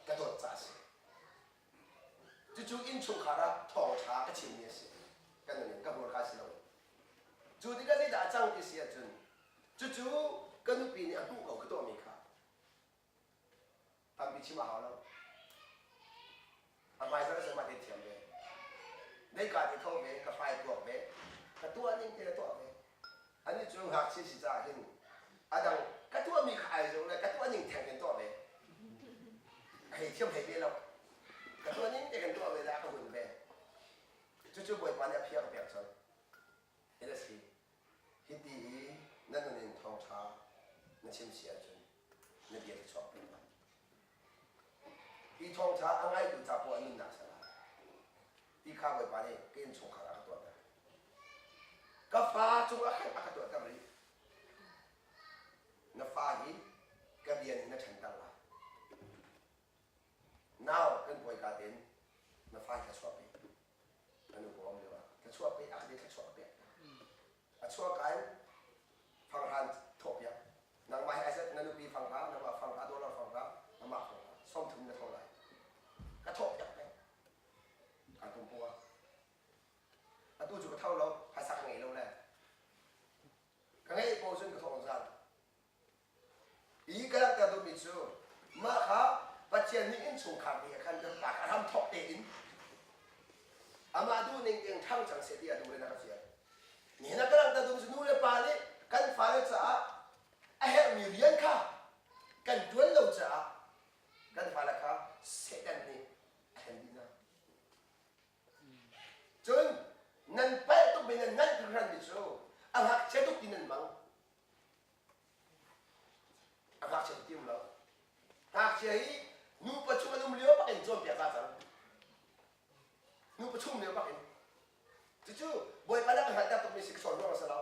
ka dawt caah a si. Cucu innchungkhar ah thawngṭha ka chimmi a si. Ka nun in ka hmurka si lo. Cu tikah zeidah a cang ti si ahcun cucu ka nupi nih a hmuh ko ka tuahmi kha Tampi chim a hau lo. A hmaizarh a mah te thiam ve. Deika te tho ve, ka hrai tuak ve, ka tuah ning te ka tuah ve. Ani cu ngakchia si caah hin a dang ka tuahmi kha ai zo le ka tuah ning theng in tuah ve. A hei thiam hlei ve lo. Ka tuah ning te kan tuah ve le a ka hun ve. Cucu Bawipa nih a phia ka pek colh. Hi a si. Hiti i na nun in thawngṭha na chim si ahcun na bia cu chuak peng lai. Hi thawngṭha a ngaitu ca poah nunnak ser lai. Ti kha Bawipa nih ka innchungkhar a ka tuahter. Ka fa cungah khan a ka tuahter rih. Na fa hi ka bia nih na ṭhanter lai. Nau kan bawika tein na fa hi thluachuah pe. Na nu paw lio ah thluachuah pe a ka ti thluachuah ka pek. A chuah ka in fanghran thawh piak. Nangmah hi aizat na nupi fanghra, nangmah fanghra, dollar fanghra, amah fanghra, 30 na tho lai. Ka thawh piak peng. Kan tum pua. Atu cu ka tho lo, phaisa ka ngei lo le. Ka ngei ko Amah duhning tein ṭhang cang seh ti a duh le na ka fial. Nihin ah ka langhter duhmi cu nu le pa nih kan fale caah a herhmi rian kha kan ṭuan lo caah kan fale kha Satan nih a hlen dih hna. Cun nan palh tukmi nan ngan hringhranmi cu a ngakchia tuk ti nan mang. A ngakchia tuk ti um lo. Ngakchia hi nupa chung an um lio bak in cawnpiak za cang. Nupa chung lio bak in. Cucu Bawipa nih a kan hngalhter tukmi si ka cawn ruang a si lo.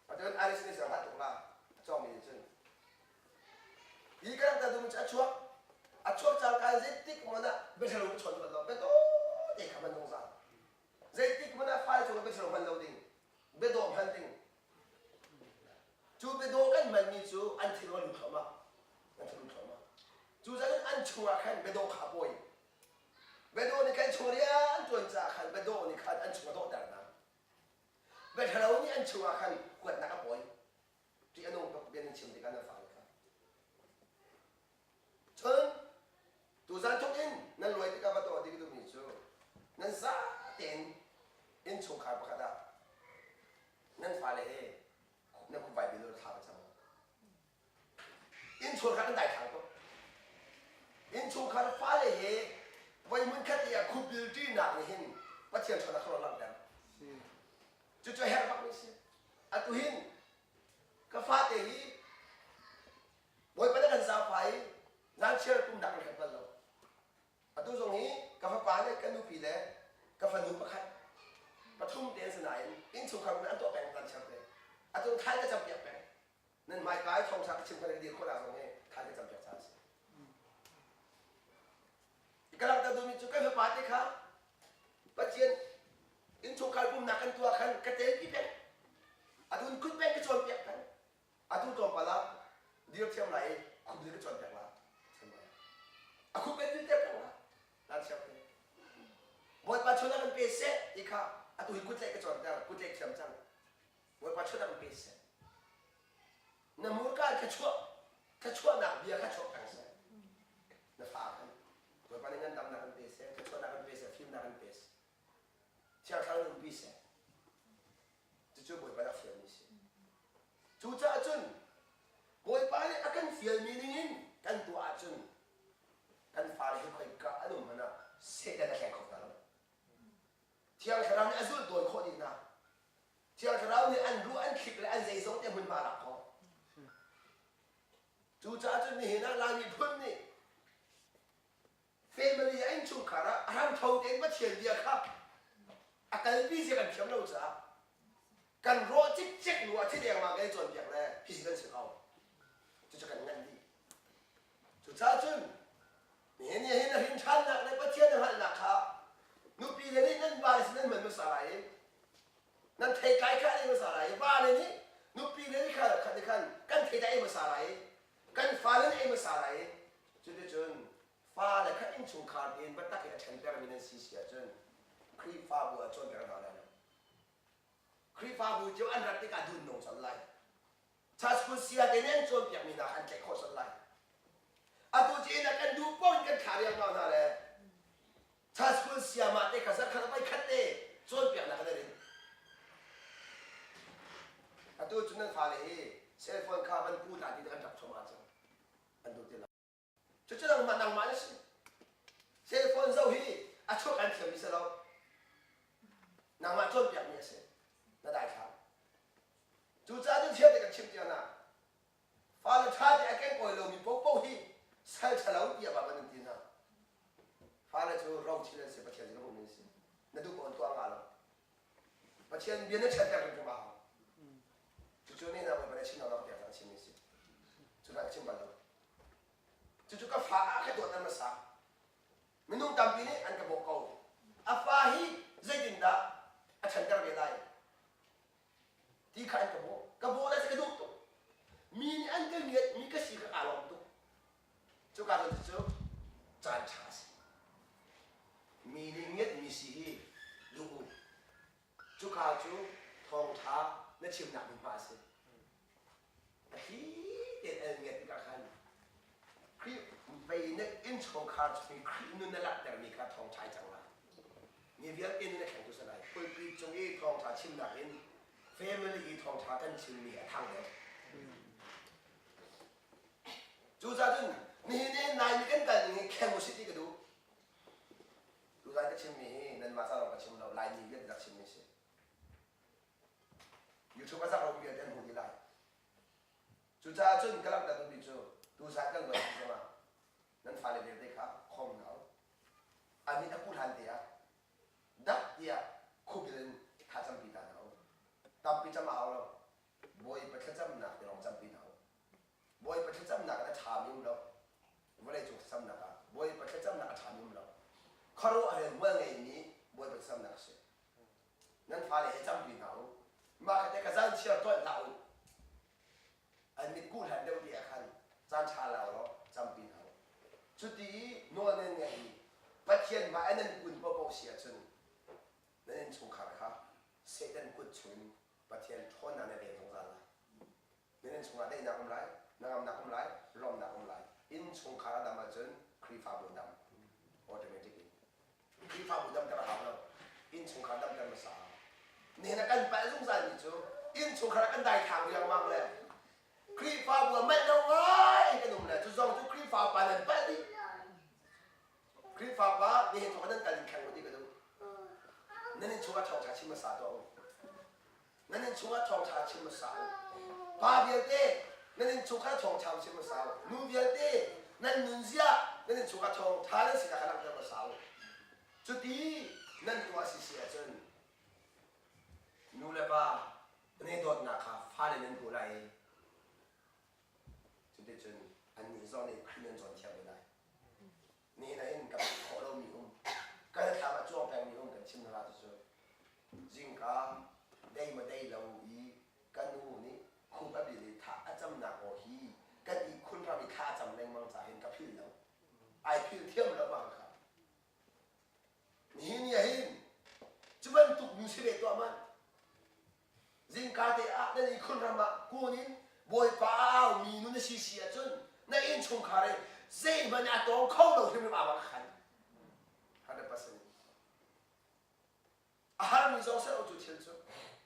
Atuan Aris nih a hngalh tuk la. A cawngmi nih cun. Hi ka rak dum cu a chuak. A chuak cangka zeitik hmanh ah biathalo ka chawn bal lo. Biataw te kha hman zungzal. Zeitik hmanh ah file cungah biathalo hman lo ding. Biadawh hman ding. Cu biadawh kan hmanmi cu an thil a lut thluahmah. An thil lut thluahmah. Cu zan an chungah khan biadawh kha a pawi. Biadawh nih kan chung rian ṭuan caah khan biadawh nih khan an chung a dawhter hna. Biathalo nih an chungah khan huatnak a pawi. Ṭih a nung tuk bia nan chim tikah nan fale kha. Cun tuzan thawk in nan luai tikah va tuah ding duhmi cu nan za tein innchungkhar pakhat ah nan fale he nan khupvai bil thla va cam. Innchungkhar an daithlang tuk. Innchungkhar fale he voi hmunkhat i ah khupbil ṭinak nih hin Pathian ṭhawnnak kha langhter. Cucu a herh bakmi a si. Atu hin ka fate hi Bawipa nih kan zaangfah i zanchiar pumnak kan hrep bal lo. Atu zong hi ka fapa le ka nupi le ka fanu pakhat pathum te an si nain innchungkhar an tuah peng zanchiar te. Atu thai ka campiak peng. Nan hmaika i thawngṭha ka chim kha nan dir khawh zong hi thai ka campiak caah a si. Ka langhter duhmi cu kan fapa te kha Pathian innchungkhar pumnak kan tuah khan ka telpi peng. Atu in kut peng ka cawnpiak peng. Atu tlawmpal ah dir thiam lai i khupbil ka cawnpiak la. A khup kan dir peng la. Lan siam te. Bawipa chun kan pe seh ti kha atu hi kutleih ka cawnter, kutleih thiam cang. Bawipa chun kan pe seh. Na murka in thluachuah thluachuahnak bia kha chuak peng seh. Na fa khan Bawipa nih ngandamnak kan pe seh, thluachuahnak kan pe seh, fimnak kan pe seh. Thiang Thlarau in umpi seh. Cucu Bawipa nih a fialmi a si. Cucaah cun Bawipa nih a kan fialmi ningin kan tuah ahcun kan fale hi khoika an um hmanh ah Satan a hleng kho hna lo. Thiang Thlarau nih a zulh dawi khawh dih hna. Thiang Thlarau nih an ruh, an thlik le an zeizong te hmunhma a lak khawh. Cucaah cun nihin ah Lai miphun nih family ah innchungkhar ah a hramtho tein Pathian bia kha a kalpi zia kan thiam lo caah kan rawh cikcek hnu ah thi dengmang kan i cawnpiak le hi kan si ko. Cucu kan ngan dih. Cucaah cun nihin ni hin a hrin ṭhannak le Pathian a hngalhnak kha nupi le nih nan vale sin nan hman hmasa lai i nan theitlai kha an ei hmasa lai i vale nih nupi le nih kha khat nih khan kan theitlai ei hmasa lai i kan fale nih ei hmasa lai i cuticun fale kha innchungkhar tein biatak i a ṭhentermi nan si si ahcun Khrihfabu ah cawnpiak an hau lai lo. Khrihfabu cu an rat tikah dun nung colh lai. Church sia te nih an cawnpiakmi hna kha an tlaih khawh colh lai. Atu cu inn ah kan duh paoh in kan thlah riangmang hna le Church school siamah te kha zarkhat voi khat te cawnpiaknak kan i Atu cu nan fale hi cell phone kha van pu hna ti kan rak thawm ahcun an duh ti lo. Cucu nangmah nangmah na si. Cell phone zoh hi a chuak an thiammi si lo. Nangmah cawnpiakmi a si. Na daithlang. Cucaah cun thiam te kan chimh tiang ah fale ṭha te a kengkawi lomi paohpaoh hi sal ṭhalo tiah Baibal an ti hna. Fale cu ro thil an si, Pathian sin a hmuhmi an si. Na duh paoh in tuah ngah lo. Pathian bia na chiatter hrimhrim a hau. Cucu nih na Bawipa nih chim nak pek a chimmi a si. Cu ka chim bal lo. Cucu ka fa ah ka tuahter hmasa. Minung tampi nih an ka bawh ko. A fa hi zeitindah a ṭhanter ve lai? Ti kha an ka bawh. Ka bawh le ka duh tuk. Mi nih an ka ngiat mi ka si kha kaa lawm tuk. Cuka zawn cu caan ṭha a si. Mi nih ngiatmi si hi duh u. Cuka cu thawngṭha na chimnak hmunhma a si. A thli tein an ngiat tikah khan Khrih vei na innchungkhar chung i Khrih nun na langhtermi kha thawngṭha i cang lai. vialte nun a thlengtu si lai. Pulpit cung i thawngṭha chimnak in family i thawngṭha kan chimmi a thang deuh. Cucaah cun nihin i Laimi kan kal ning hi kheng usih ti ka duh. Tuzan ka chimmi hi nanmah ca lawng ka chim lo, Laimi vialte rak chimmi si. YouTube a zak lo vialte an hmu dih lai. Cucaah cun ka langhter duhmi cu tuzan kan ruat zongah nan fale vialte kha khawm hna u. A mit a ku hlan te ah dak tiah khubil in tha campi ta hna u. Tampi cam a hau lo. Bawipa thlacamnak te lawng campi hna u. Bawipa thlacamnak in a ṭhami um lo. Vawleicung thlacamnak ah Bawipa thlacamnak a ṭhami um lo. Khuaruahhar in hmual ngeimi Bawipa thlacamnak a si. Nan fale he campi hna u. Mah kha te ka zan chiar tuanh hlah u. An mit kuh hlan deuh te ah khan caan ṭha lau law campi hna u. Cuti i nawl nan ngaih i Pathian hmai ah nan kun paohpaoh si ahcun nan innchungkhar kha Satan kut chungin Pathian ṭhawnnak na ven zungzal lai. Nan innchungah daihnak um lai, hnangamnak um lai, lawmhnak um lai. Innchungkhar a dam ahcun Khrihfabu a dam automatic in. Khrihfabu damter a hau lo. Innchungkhar damter hmasa a hau. Nihin ah kan palh zungzalmi cu innchungkhar ah kan daithlang riangmang le Khrihfabu ah manh lo ngai in kan um le cu zong cu Khrihfa pa nan palh dih. Khrihfa pa nihin thawk nan kal in thleng u ti ka duh. Nan innchung ah thawngṭha chim hmasa tuah u. Nan innchung ah thawngṭha chim hmasa u. Pa vialte nan innchungkhar thawngṭha chim hmasa u. Nu vialte nan nunzia nan innchungkhar thawngṭha nan sinak kha langhter hmasa u. Cuti nan tuah si si ahcun nu le pa nan i dawtnak kha fale nan hmuh lai i cuticun annih zong nih Khrih nan cawn thiam ve lai. Nihin ah hin ka philh khawh lomi um, ka hnathlam ah cuang pengmi um kan chim hna cucu zingka dei maw dei lo i ka nu nih khup a bil i thah a camnak aw hi kan ihkhun ram i thla a cam lengmang ca hin ka philh lo. Ai philh thiam lo mah kha. Nihin ni ah hin cu bantuk nu si ve tuah man. Zingka te ah nan ihkhun ram ah kun in Bawipa a aumi nu na si si ahcun na innchungkhar i zeihmanh a tawng kho lo hrimhrim aa bak khan. 100%. A harmi zong si lo cu thil cu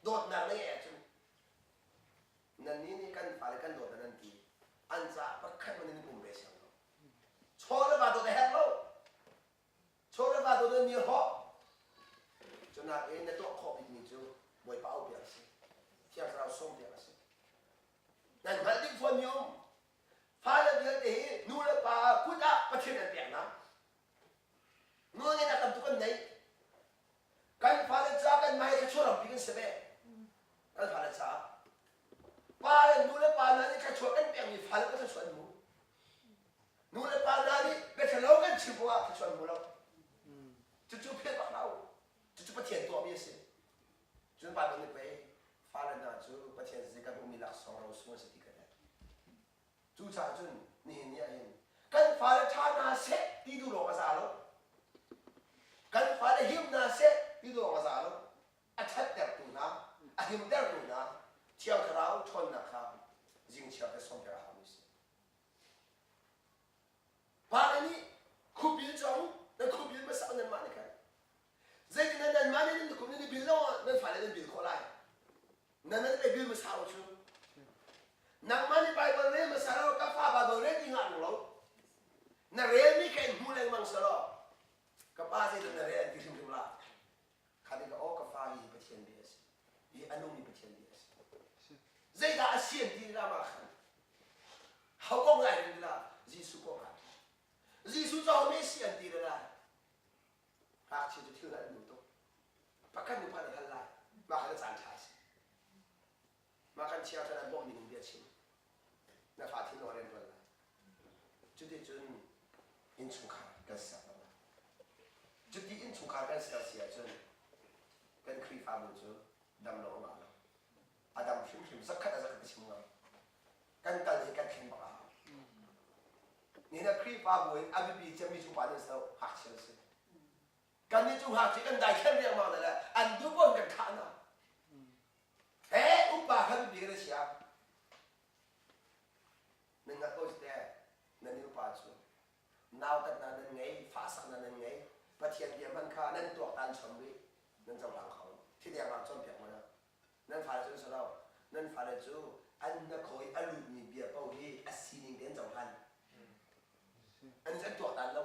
dawtnak na ngeih ahcun nannih nih kan fale kan dawt nan ti an caah pakhat hmanh nan pum ve siang lo. Chaw le va dawt a herh lo. Chaw le va dawt na mir hawh. Cunak in na tuah khawh bikmi cu Bawipa auh piak a si. Thiang Thlarau sawm piak a si. Nan hngalh ding fawn mi um. Fale vialte hi nu le pa kut ah Pathian an pek hna. Nawlngeihnak tam tuk kan nei. Kan fale ca kan mah hi thluachuah rampi kan si ve. Kan fale ca. Pa le nu le pa hna nih thluachuah kan pekmi fale kan thluachuah an hmu. Nu le pa hna nih biathalo kan chim ruangah thluachuah an hmu lo. Cucu philh bak hlah u. Cucu Pathian tuahmi a si. Cun Baibal nih pei fale hna cu Pathian sin kan hmuhmi laksawng ro sung an si ti ka theih. Cucaah cun nihin ni ah hin kan fale ṭha hna seh ti duh lawng a za lo. Kan fale him hna seh ti duh lawng a za lo. A ṭhattertu hna, a himtertu hna Thiang Thlarau ṭhawnnak kha zingchiar te sawmter a haumi a si. Pale nih khubil cong nan khubil hmasa nanmah nih khan zeitin nanmah nih nan kum nan i bil lo ah nan fale nan bil khawh lai. Nan nan ei bil hmasa u cu. Nangmah nih Baibal rel hmasa lo ka fa Baibal rel ti ngah lo. Na relmi ka in hmu lengmang selaw ka pa zeitin na rel an ti hrimhrim la. Kha tikah aw ka fa hi Pathian bia a si. Hi a nungmi Pathian bia a si. Zeidah a si an ti la ma khan. Ho kong lai rin la Jesuh kong ah. Jesuh cu mi si an ti la. Ngakchia cu thil an duh tuk. Pakhat nu pakhat an hal lai. Mah kha na caan ṭha a si. Mah kan chia khan an bawmh ning in bia chim. Na fa thinlung a rian ṭuan lai. Cuticun innchungkhar kan ser lai. Cuti innchungkhar kan ser si ahcun kan Khrihfabu cu dam lo a ngah lo. A dam hrimhrim zakhat a zakhat ka chim ngam. Kan kal hi kan thleng bak a hau. Nihin ah Khrihfabu in a biapi cemmi cu pa nan si lo, ngakchia an si. Kannih cu ngakchia kan daithlan riangmang na le an duh paoh in kan thlah hna. He upa kha biapi kan chia. Nan hngalh ko si teh, nan upa cu nautatnak nan ngei, fahsaknak nan ngei. Pathian bia hman kha nan tuaktan chom rih nan cohlang kho thi dengmang cawnpiak hmanh ah nan fale cu an si lo nan fale cu an hnakhaw i a lutmi bia paoh hi a sining te an cohlan an an tuaktan lo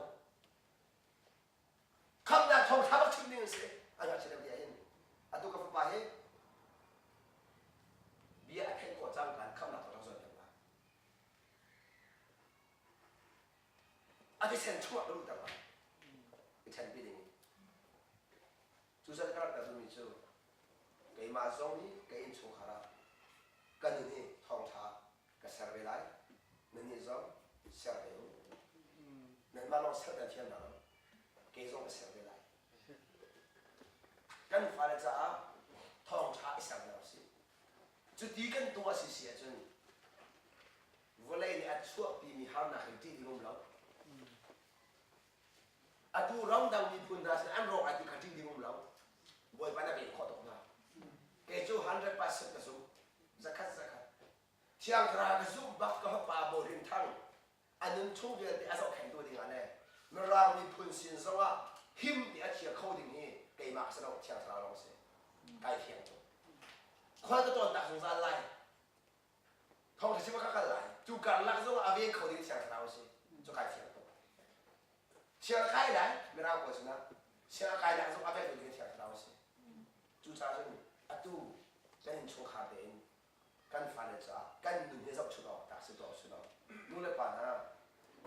khamnak thawngṭha bak chim ding an si an ngakchia deuh bia hin atu ka fapa hi bia a theih khawh cangka in khamnak thawngṭha zawn lai A thisen chungah ka luhter lai. I ṭhenpi ding in. Cucaah ka rak duhmi cu keimah zong nih ka innchungkhar ah ka nun hi thawngṭha ka ser ve lai. Nannih zong ser ve u. Nanmah lawng ser kan thiam hna lo. Kei zong ka ser ve lai. Kan fale caah thawngṭha i ser hna usih. Cuti kan tuah si si ahcun vawlei nih a chuahpimi harnak hi ṭih ding um lo. Atu ramdang miphun hna sin an rawk ai ti kha ṭih ding um lo. Bawipa na ven khawh tuk hna. Kei cu 100% ka zumh. Zakhat zakhat. Thiang Thlarau ka zumh bak ka fapa Bawi Hrin Thang a nun chung vialte a zohkhenhtu ding ah le Mirang miphun sin zongah him ti a thiar kho ding hi keimah ka si lo Thiang Thlarau lawng si. Kai fiang tuk. Khual ka tawntak zungzal lai. Thawngṭha chim ah ka kal lai. Cu karlak zongah a veng kho ding Thiang Thlarau a si. Cu kai fiang tuk. Thiang a kai lai Mirang pawl sinah. Siang a kainak zong a veng ding Thiang Thlarau a si. Cucaah cun atu kan innchungkhar tein kan fale caah kan nun hi zohchunh awk tlak si tuah usih law nu le pa hna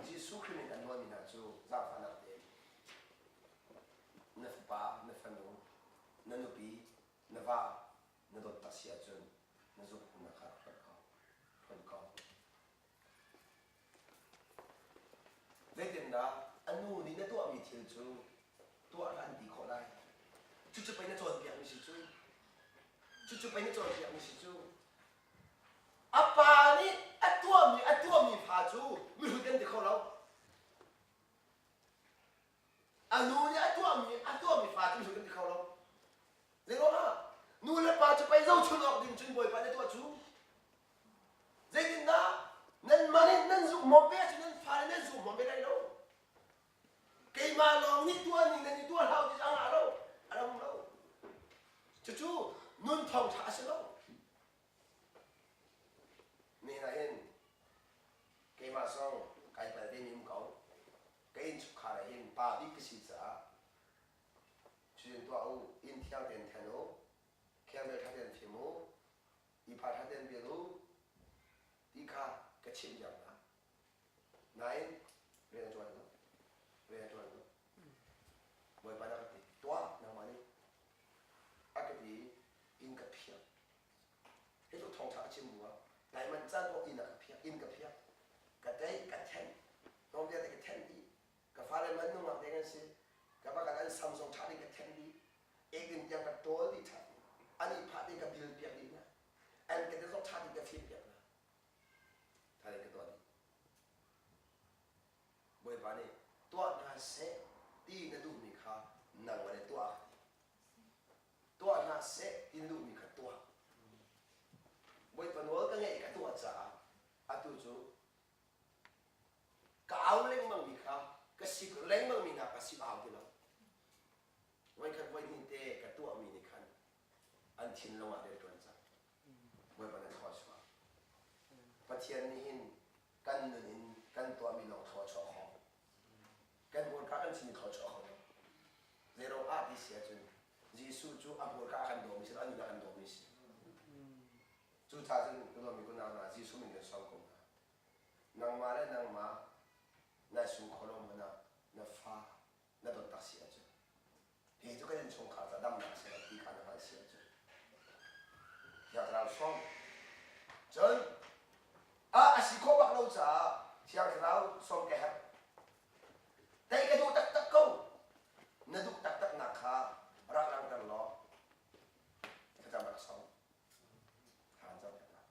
Jesuh Khrih min an nawlmi hna cu zaangfahnak tein na fapa, na fanu, na nupi, na va na dawt tak si ahcun na zumhnak kha rak hlonh ko. Hlonh ko. Zeitindah a nu nih na tuahmi thil cu tuah hlah an ti khawh lai? Cucu pei na cawnpiakmi si cu. Cucu pei na cawnpiakmi si cu. A pa nih a tuahmi a tuahmi fa cu mihrut kan ti kho lo. A nu nih a tuahmi a tuahmi fa cu mihrut kan ti kho lo. Zeiruangah? Nu le pa cu pei zohchun awk ding cun Bawipa nih a tuah cu. Zeitindah nanmah nih nan zumhmawm ve ahcun nan fale nan zumhmawm ve lai lo. Keimah lawng nih tuah ning nan i tuah hlah ti a ngah lo. A ram lo. Cucu nun thawngṭha a si lo. Nihin ah hin keimah zong kai palh ve mi um ko. Ka innchungkhar ah hin pa bik ka si caah cutin tuah u, inn thiang tein then u, khengbel ṭha tein fim u, ihphah ṭha tein bil u ti kha ka chimh diam hna. Nain rian a ṭuan lo. Rian a ṭuan lo. Bawipa nih a ka ti, tuah nangmah nih. A ka ti inn ka phiah. Hi tluk thawngṭha ka chim bu ah nai manh caan paoh inn ah ka phiah, inn ka phiah. Ka tei, ka thenh, hnawm vialte ka thenh dih. Ka fale man nungak deng an si. Ka va kan an sam zong ṭha ding ka thenh dih. Ek-inn tiang ka ṭawl dih ṭha dih. An ihphah ding ka bil piak dih hna. An kete zong ṭha ding ka fim piak hna. Ṭha ding ka tuah dih. Bawipa nih tuah hna seh ti na duhmi kha nangmah nih tuah a ka ti. Tuah hna seh ti na duhmi kha tuah. Bawipa nawl ka ngeih i ka tuah caah atu cu ka au lengmangmi kha ka sik lengmangmi hna ka sik au ti lo. Voikhat voihnih te ka tuahmi nih khan an thinlung ah rian ṭuan cang. Bawipa na thlua chuah. Pathian nih hin kan nun in kan tuahmi lawng thlua chuah kho. Kan hmurka kan chimmi thlua chuah kho lo. Zeiruang ah ti si ahcun Jesuh cu a hmurka a kan dawmi si lo, a nun a kan dawmi si. Cucaah cun ka dawmi kunau hna Jesuh min kan sawm ko hna. Nangmah le nangmah nai sum kho lo hmanh ah na fa na dawt tak si ahcun hi cu kan innchungkhar ca damnak a si lo ti kha na hngalh si ahcun Thiang Thlarau sawm cun a a si khawh bak lo caah Thiang Thlarau sawm ka herh tei ka duh taktak ko na duh taktak nak kha rak langhter law thlacam rak sawm thla kan cam piak lai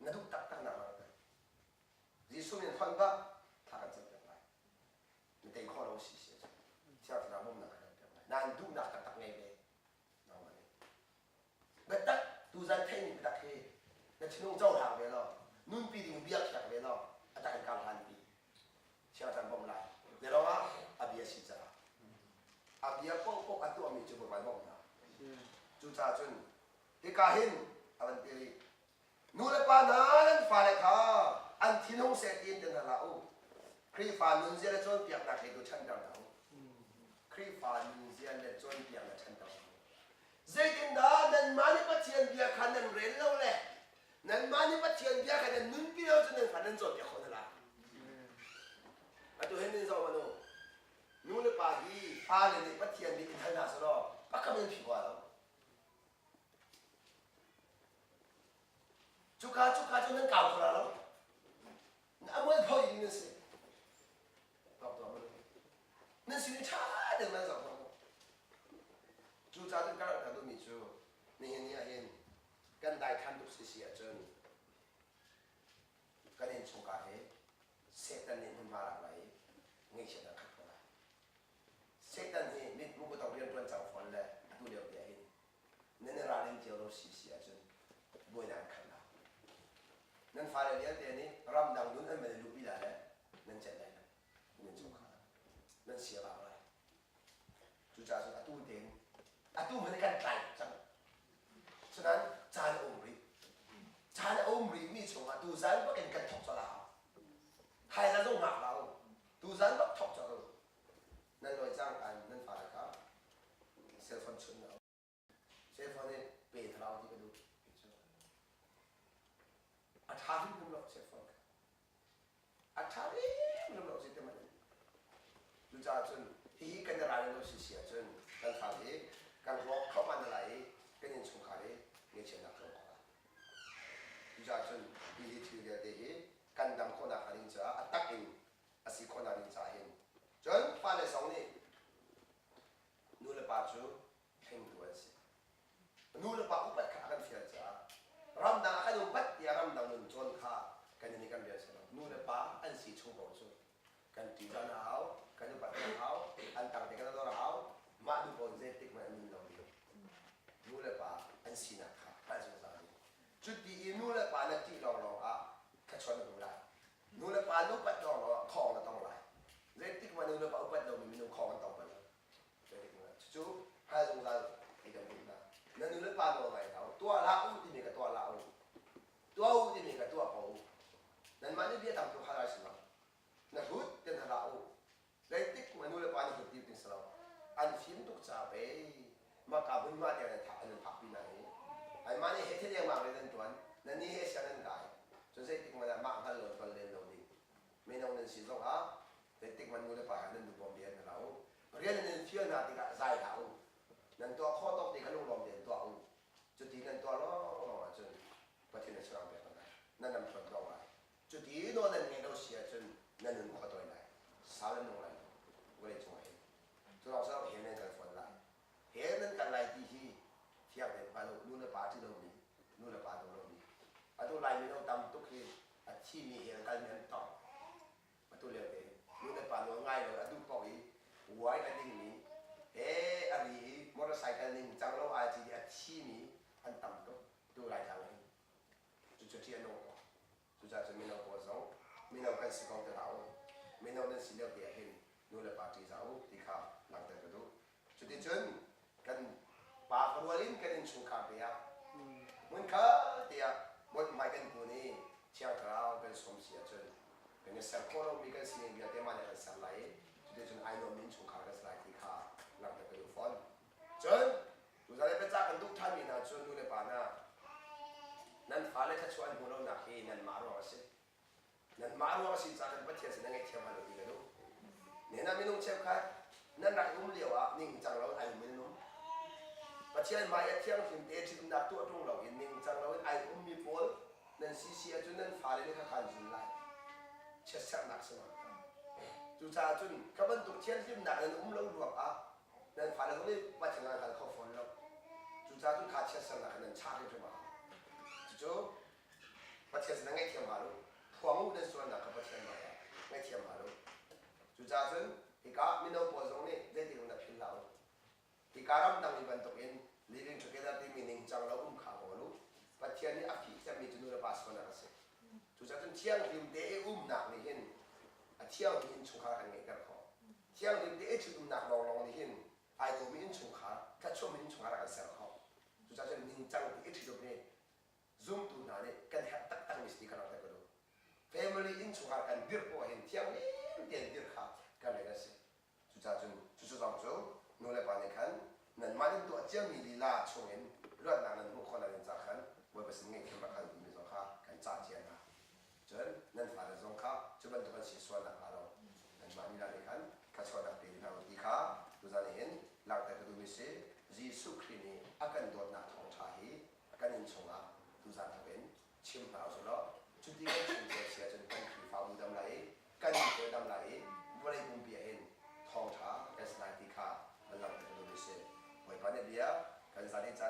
na duh taktak nak langhter Jesuh min hon bak thla kan cam piak lai na tei khawh lo si si ahcun Thiang Thlarau bawmhnak kan pek lai. Nain duhnak taktak ngei ve. Nangmah nih. Biatak tuzan theihmi biatak hi na thinlung cohlang ve law nunpi ding bia khiak ve law a tak in kar hlanpi. Thiang Thlarau bawmh lai. Zeiruangah a bia si caah. cu Bawipa nih bawmh hna. Cucaah cun hika hin a van ti rih. Nu le pa hna nan fale kha an thinhung seh tiin ti hna hlah u. Khrihfa nunzia le cawnpiaknak he tu ṭhanter hna u. Khrihfa nunzia le cawnpiaknak ṭhanter hna u. Zeitindah nanmah nih Pathian bia kha nan rel lo le nanmah nih Pathian bia kha nan nunpi lo cun nan fa nan cawnpiak khawh hna lai. Atu hin nan zoh hmanh u. Nu le pa hi fale nih Pathian bia in hal hna selaw pakhat in phi hua lo. Cuka cuka cu nan kau kho la lo. A mualpho ding nan si. Nan sin ṭha tein nan zoh tuah. Cucaah cun ka rak duhmi cu nihin ni ah hin kan daithlan tuk si si ahcun kan innchungkhar hi Satan nih hmunhma lak lai i ngaihchiatnak khat ko lai. Satan hi mithmuh kutong rianṭuan cang fawn le atu lio te ah hin nan i ralrin cio lo si si ahcun buainak an khat lai. Nan fale vialte nih ramdang nun an van i luhpi lai le nan celh lai lo. Nan chungkhar nan sia bak lai. Cucaah cun atu tein atu hmanh kan tlai cang. Cunan caan a um rih. Caan a um rih mi chungah tuzan bak in kan thok colh a hau. Thaizan zong hngak hlah u. Tuzan bak thok colh u. Nan lawi cangka in nan fale kha cell phone chun hna u. Cell phone in pe thlarau ti ka duh. A ṭha hrimhrim lo cell phone kha. A ṭha hrimhrim lo si te man. Cucaah cun hihi kan i ralrin lo si si ahcun kan fale hi kan rawk thluahmah hna lai i kan innchungkhar hi ngaihchiatnak tlung ko lai. Cucaah cun hihi thil vialte hi kan dam khawhnak hnga ding caah a tak in a si khawhnak ding caah hin cun fale zong nih nu le pa cu thlengtu an si. Nu le pa upat kha a kan fial caah ramdang ah kan upat tiah ramdang nun cawn kha kan nih kan rian si lo. Nu le pa an si chung paoh cu kan ṭihzah a hau, kan upat a hau, an tang te kan dor a hau, mah duh paoh in zeitik hmanh an nun lo ding. Nu le pa an sinak kha hngalh zungzal ding. Cuti i nu le pa na ṭih lawnglawng ah thluachuah na hmu lai. Nu le pa na upat lawnglawng ah khawng na tong lai. Zeitik hmanh nu le pa upat lomi minung khawng an tong bal lo. Cucu hal zungzal ti kan duh hna. Na nu le pa nawl ngai hna u. Tuah hlah u timi ka tuah hlah u. Tuah u timi ka tuah ko u. Nanmah nih bia tam tuk hal ai si lo. Na hrut ten hlah u. Zeitik hmanh nu le pa nih hrut ti ding si lo. An fim tuk ca pei maka hmunhma tiang nan thah an phak pi hna hi. Anmah nih he thil lengmang rian nan tuan. Nan nih he siang nan kai. Cun zeitik hmanh ah mah hngal lo tuan len lo ding. Mino nan si zong ah zeitik hmanh nu le pa nan nu bawm rian hna u. Rian nan in fial hna tikah zai hlah u. Nan tuah khawh tawk te kha lunglawm tein tuah u. Cuti nan tuah lawnglawng ahcun Pathian nih surang pek hna lai. Nan lam tluan tluang lai. Cuti nawl nan ngeih lo si ahcun nan nun khua tawi lai. Sau nan nung lai lo. Vawlei cungah hin. Cu lawng si lo hell nan kal fawn lai. Hell nan kal lai ti hi fiang tein hngal u. Nu le pa ṭi lomi, nu le pa daw lomi. Atu Lai mino tam tuk hi a thimi hell kalmi an tong. Atu lio te nu le pa nawl ngai lo a duh paoh i wine a dingmi he a ri i motorcycle ning cang lo ai ci i a thimi an tam tuk tu Laitlang ah hin. Cucu ṭih a nung tuk. Cucaah cun mino pawl zong mino kan si ko ti hlah u. Mino nan si lio te ah hin nu le pa ṭihzah u ti kha langhter ka duh. Cuticun kan pa rual in kan innchungkhar te ah hmunkhat te ah hmai kan kun i Thiang Thlarau kan sawm si ahcun kan i ser khawh lomi kan sining vialte mah nih kan ser lai i cuticun ai nuammi innchungkhar kan si lai ti kha langhter ka duh fawn. Cun tuzan i biacah kan duh ṭhanmi hna cu nu le pa hna nan fale thluachuah an hmuh lonak hi nanmah ruang a si. Nanmah ruang a si caah kan Pathian sin na ngaihthiam hna lo ti ka duh. Nihin ah minung cheukhat nan rak i um lio ah ningcang lo in ai um in an um. Pathian hmai ah thianghlim te ṭhitumnak tuah ṭung lo in ningcang lo in ai ummi pawl nan si si ahcun nan fale nih kha khan zul lai. Chiatserhnak si ma. Cucaah cun ka bantuk thianhlimnak nan um lo ruang ah nan fale zong nih Pathian an hngal kho fawn lo. Cucaah cun kha chiatserhnak kha nan chah hrimhrim a hau. Cucu Pathian sin ah ngaihthiam hal u. Phuang u nan sualnak kha Pathian hmaiah ngaihthiam hal u. Cucaah cun hika mino pawl zong nih zeitik in dah philh hlah u. Hika ramdang mi bantukin living together timi ningcang lo um kha kawl u. Pathian nih a fih cemmi cu nu le pa sualnak a si. Cucaah cun thianghlim te i umnak nih hin a thiangmi innchungkhar kan ngeihter khawh. Thianghlim te i ṭhitumnak lawnglawng nih hin ai dawmi innchungkhar Family innchungkhar kan dirh poah hin thianghlim tein dirh kha kan rian a si. Cucaah cun cucu zong cu nu le pa nih khan nanmah nan tuah ciami lila chungin luatnak nan hmuh khawhnak ding ca khan Bawipa sin ngaihthiam rak hal timi zong kha kan cah cia hna. Cun nan fale zong kha cu bantuk an si sual nakhnga lo nanmah lila nih khan thluachuahnak pe hna u ti kha tuzan hin langhter ka duhmi si. Jesuh Khrih nih a kan dawtnak thawngṭha hi kan inn chungah tuzan thawk in chim hna usih law cuti kan chim cio si ahcun kan Khrihfabu dam lai i kan miphun dam lai i vawlei pumpi ah hin thawngṭha kan si lai ti kha van langhter ka duhmi si. Bawipa nih bia kan zan in ca.